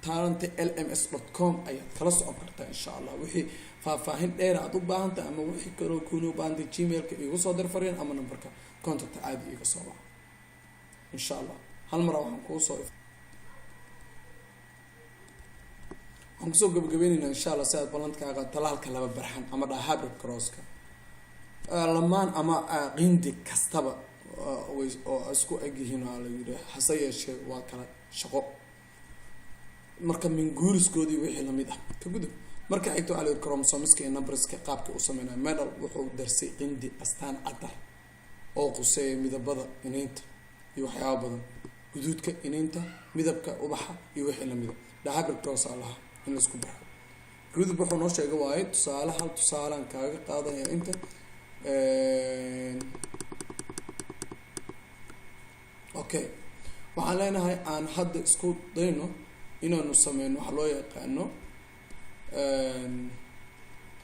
talent lms.com ayaad kala socon kartaa, insha Allah. Wixii faahfaahin dheer aad u baahantahay ama wixii kaloo kuuni u baahantay, Gmailka igu soo dir fariin ama numberka contact caadi iga soo baxa, insha Allah. Hal mara waxaan kuusoo Waxaan kusoo gabagabeyneynaa, insha Allah, si aad ballantkaaga talaalka laba barxan ama dihybrid crosska. Lamaan ama qindi kastaba way oo isku eg yihiin waa la yidhi, hase yeeshee waa kala shaqo. Marka minguuriskoodii wixii lamid ah ka gudub. Marka xigta waxaa la yidhi chromosomeska iyo numberska qaabka u sameynaya. Mendel wuxuu darsay qindi astaan cadar oo quseeya midabada iniinta iyo waxyaaba badan, guduudka iniinta, midabka ubaxa iyo wixii lamida. Dihybrid cross aa lahaa in laisku baxo. Gudub wuxuu noo sheegay waaye tusaale, hal tusaalaan kaaga qaadanaya inta. Okay, waxaan leenahay aan hadda isku dayno inaanu sameyno waxa loo yaqaano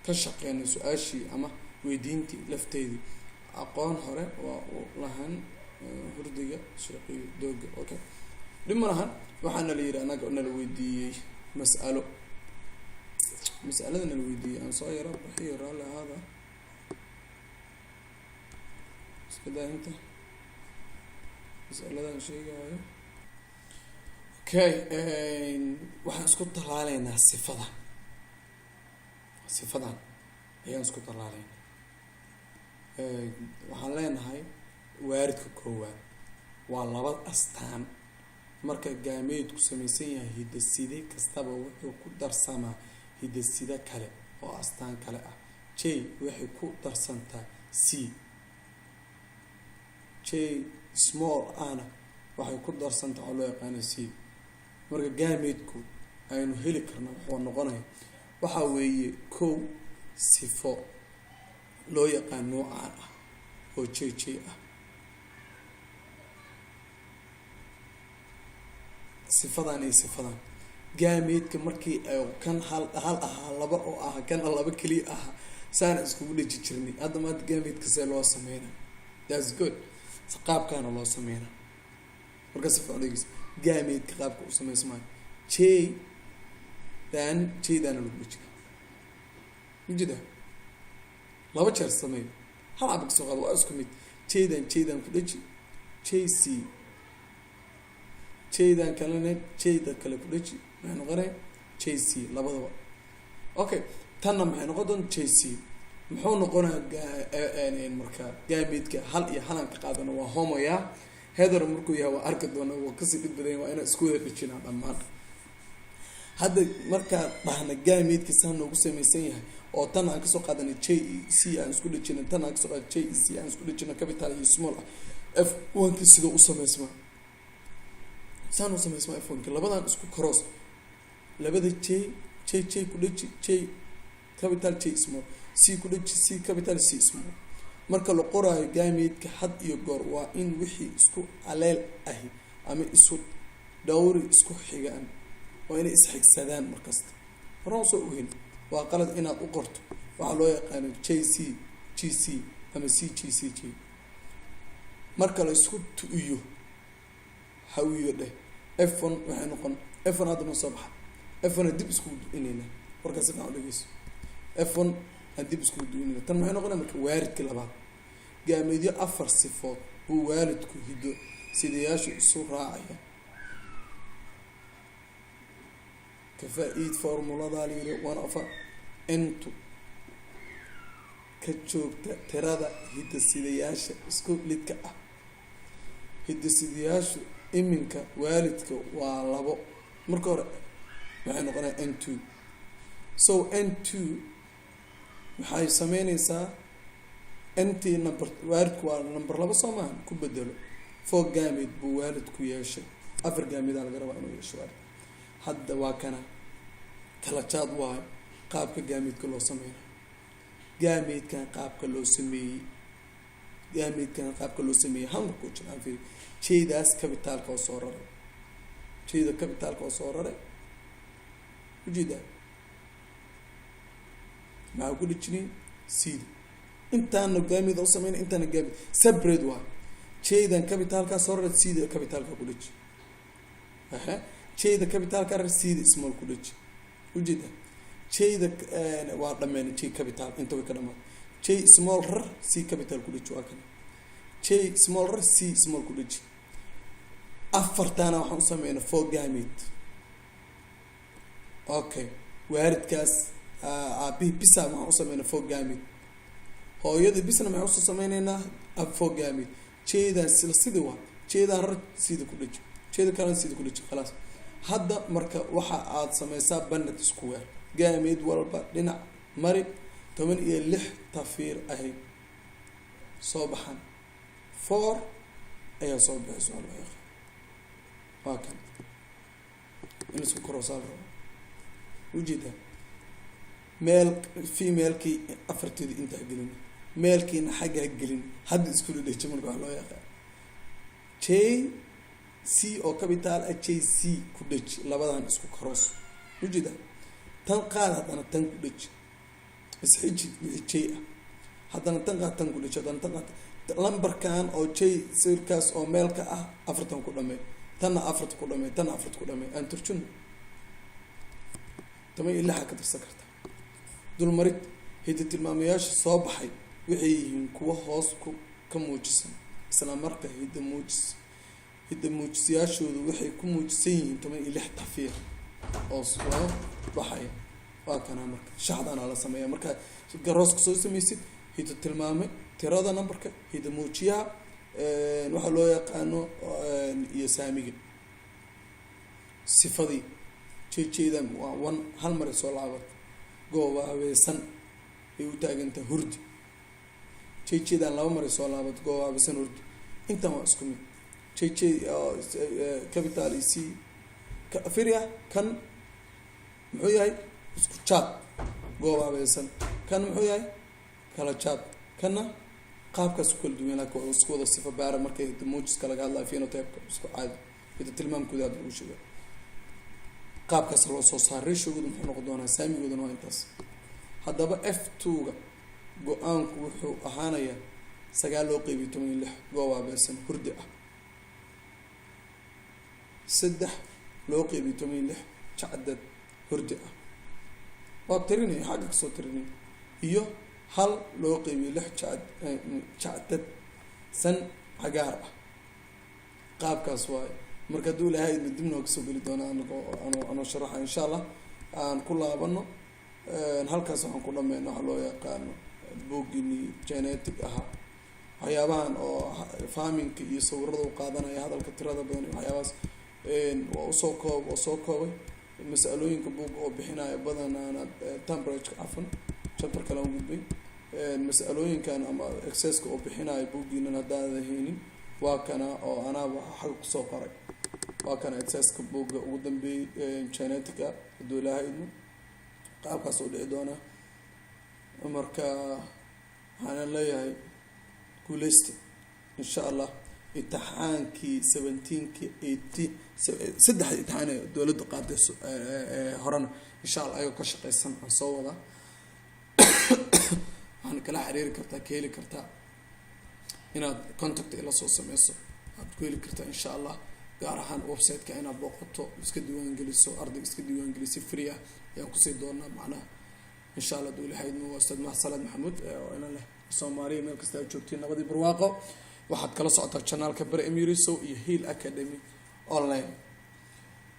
ka shaqeyno su-aashii ama weydiintii lafteedii. Aqoon hore waa u lahan hurdiga sheeqiyo dooga. Okay, dhib ma lahan. Waxaana la yidhi, anaga nala weydiiyey mas'alo, mas'alada nala weydiiyey aan soo yaro bixiyo, raalli ahaada, iska daa inta mas'aladan sheegaayo. Okay, waxaan isku tallaaleynaa sifadan, sifadan ayaan isku tallaaleynaa. Waxaan leenahay waaridka koowaad waa laba astaan. Marka gameteku samaysan yahay, hidaside kastaba wuxuu ku darsamaa hidaside kale oo astaan kale ah. J waxay ku darsantaa C, J small ahna waxay ku darsantaa waxaa loo yaqaana C. Marka gameteku aynu heli karna wuxuu noqonaya waxaa weeye kow sifo loo yaqaan noocaan ah oo J J ah. Sifadan iyo sifadan gameteka markii kan hal hal ahaa, laba oo ah, kan laba keliya ahaa, saana iskugu dheji jirnay. Hadda maanta gameteka see loo sameyna? That's good. Qaabkaana loo sameyna. Marka si fiican dhegeysa gameteka qaabka u sameysmaayo. J dan J daana lagu dhejina majida, laba jeer sameey, hal caba kasoo qaado, waa isku mid. Jdan jdan ku dheji, J C, jdan kalena jda kale ku dheji, maxay noqonaya? J C labadaba. Okay, tanna maxay noqon doonta? J C. Muxuu noqonayaa marka gameteka? Hal iyo halan ka qaadano waa homoya. Hetero markuu yahay waa arki doona, waa kasii dhib badan, waa inaan isku wada dhejinaa dhammaan. Hadda markaa dhahna gameteka saa noogu samaysan yahay oo tan aan kasoo qaadanay J E C aan isku dhejinay, tan aan kasoo qaadanay J E C aan isku dhejinay, capital iyo small ah, F one-ki sidoo u samaysmaa, saan u samaysmaa F one-ki. Labadan isku cross, labada J, J J ku dheji, J capital, J small, C ku dheji, C capital, C small. Marka la qoraayo gameteka, had iyo goor waa in wixii isku allele ahi ama isu dhawri isku xigaan, waa inay isxigsadaan markasta. Horaan soo ogeyn waa qalad inaad u qorto waxaa loo yaqaano J C G C ama C G C G. Marka la isku tu-iyo hawiyo dheh, F one waxay noqon F one. Hadda ma soo baxa F one? Dib iskugu du-ineyna. Warkaa si fiican u dhegeyso. F one aan dib iskugu du-ineyna. Tan maxay noqonaya marka? Waaridka labaad gameteyo afar sifood buu waalidku hiddo sidayaashu isu raacaya. Ka faa-iid formuladaa la yiri one of into ka joogta tirada hidasidayaasha isku lidka ah. Hidasidayaashu iminka waalidka waa labo. Marka hore waxay noqonaya N two. So N two maxay sameyneysaa? Nt number waalidku waa number laba, soo maaha? Ku bedelo. Four gamete buu waalidku yeeshay, afar gametea laga rabaa inuu yeesho waalid. Hadda waa kana kala jaad waayo qaabka gameteka loo sameynayo. Gametekan qaabka loo sameeyey, gametekan qaabka loo sameeyey, hal markuu jira aan fiiri. Jaydaas capitalka oo soo raray, jayda capitalka oo soo raray, ujeedaa? Maxaa ku dhejinay? Cda intaana gamete u sameyna, intaana gamete separate waay. Jaydan capitalkaa soo raray, cda capitalka ku dheji. Ahe, jayda capitalka rar, cda small ku dheji. Ujeeda jayda waa dhameen. J capital inta way ka dhamaatay. J small rar, C capital ku dheji. Waa kana J small rar, C small ku dheji. Afartaana waxaan u sameynay four gamete. Okay. Waaridkaas aabihii bisa maxaan u sameynaa? Four gamete. Hooyadii bisna maxaan usoo sameyneynaa? Four gamete. Jeedaan sila sidii waa, jeedaan rar, sida ku dheji, jeeda kalena sida ku dheji, khalaas. Hadda marka waxa aad sameysaa Punnett square. Gamete walba dhinac mari. 16 tafiir ahayd soo baxan, four ayaa soo bixi. Soo loo yaqaan waa kan in isku koroosaa la rabo. Ujeedaa, male femalekii afarteedi intaa gelin, malekiina xaggaa gelin. Hadda isku dhedheji. Marka wax loo yaqaan J C oo capital ah, J C ku dheji, labadan isku cross. Ujeeda, tan qaad, haddana tan ku dheji, isxiji wixii J ah. Haddana tan qaad, tan ku dheji, haddana tan qaad. Lambarkan oo J sawirkaas oo maleka ah afartan ku dhamey, tanna afarta ku dhamey, tanna afarta ku dhamey. Aan turjuno, 16a ka tirsan karta. Dulmarid: hidda tilmaamayaasha soo baxay waxay yihiin kuwo hoos ku ka muujisan. Isla marka hidda muujis hidda muujisayaashoodu waxay ku muujisan yihiin 16 tafiir oo soo baxaya. Waa kanaa. Marka shaxdaana la sameeya. Markaa garooska soo sameysid, hidda tilmaame, tirada numberka, hidda muujiyaha waxaa loo yaqaano iyo saamiga sifadii. Jeejeedan waa one, hal maray soo laabato, goobaabeysan ay u taagantahay hurdi. Jeejeedan laba maray soo laabato, goobaabeysan, hurdi. Intan waa isku mid. J J capital e C firia. Kan muxuu yahay? Isku jaad, goobaabeysan. Kan muxuu yahay? Kala jaad. Kanna qaabkaas ku kala duwan, laakin waa isku wada sifa baara. Markay muujiska laga hadlayo, phenotype-ka isku caadi, hidda tilmaamkooda hadda lagu sheega, qaabkaas loo soo saar. Ratio-gooda muxuu noqon doonaa? Saamigoodana waa intaas. Haddaba F two-ga go-aanku wuxuu ahaanayaa 9 loo qeybiyo 16 goobaabeysan hurdi ah, 3 loo qeybiyo 16 jacdad hurdi ah, waa tirinaya, xagga kasoo tirinay, iyo 1 loo qeybiyo 6 jacdad san cagaar ah. Qaabkaas waayo. Marka hadduu ilahay idmo, dibna waa kasoo geli doonaa anagoo anoo sharaxa, insha Allah. Aan ku laabano halkaas. Waxaan ku dhameyna waxa loo yaqaano buggini genetic ahaa, waxyaabahan oo farmingka iyo sawirada u qaadanaya, hadalka tirada badan iyo waxyaabahaas waa usoo koob, waa soo koobay. Mas'alooyinka buug oo bixinaya badanaana temperature, cafan, chapter kale aan gudbay. Mas'alooyinkan ama exerciseka oo bixinayo buuggiinan haddaadan haynin, waa kana oo anaaba xagga kusoo qoray. Waa kana exerciseka buugga ugu dambeeyey genetica. Hadduu Ilaahay idmo, qaabkaas oo dhici doonaa. Marka waxaana leeyahay guuleysta, insha Allah. Imtixaankii 17-kii, 18, saddexda imtixaan ee dowladda qaaday horena, insha Allah, ayagoo ka shaqeysan aan soo wadaa. Waxaana kala xiriiri kartaa, ka heli kartaa inaad contact ila soo sameyso, aad ku heli kartaa, insha Allah. Gaar ahaan website-ka inaad booqato, iska diiwaangeliso, ardayga iska diiwaangeliso, free ah ayaan kusii doonaa macnaha, insha Allah. Duu ilahaydmo. Waa Ustaad Mahad Salaad Maxamuud oo ina leh, Soomaaliya meel kasta aad joogtiin, nabadii barwaaqo. Waxaad kala socotaa channelka Bare Emiriso iyo Hill Academy Online.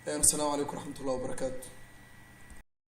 Asalaamu calaykum waraxmat ullahi wabarakaatu.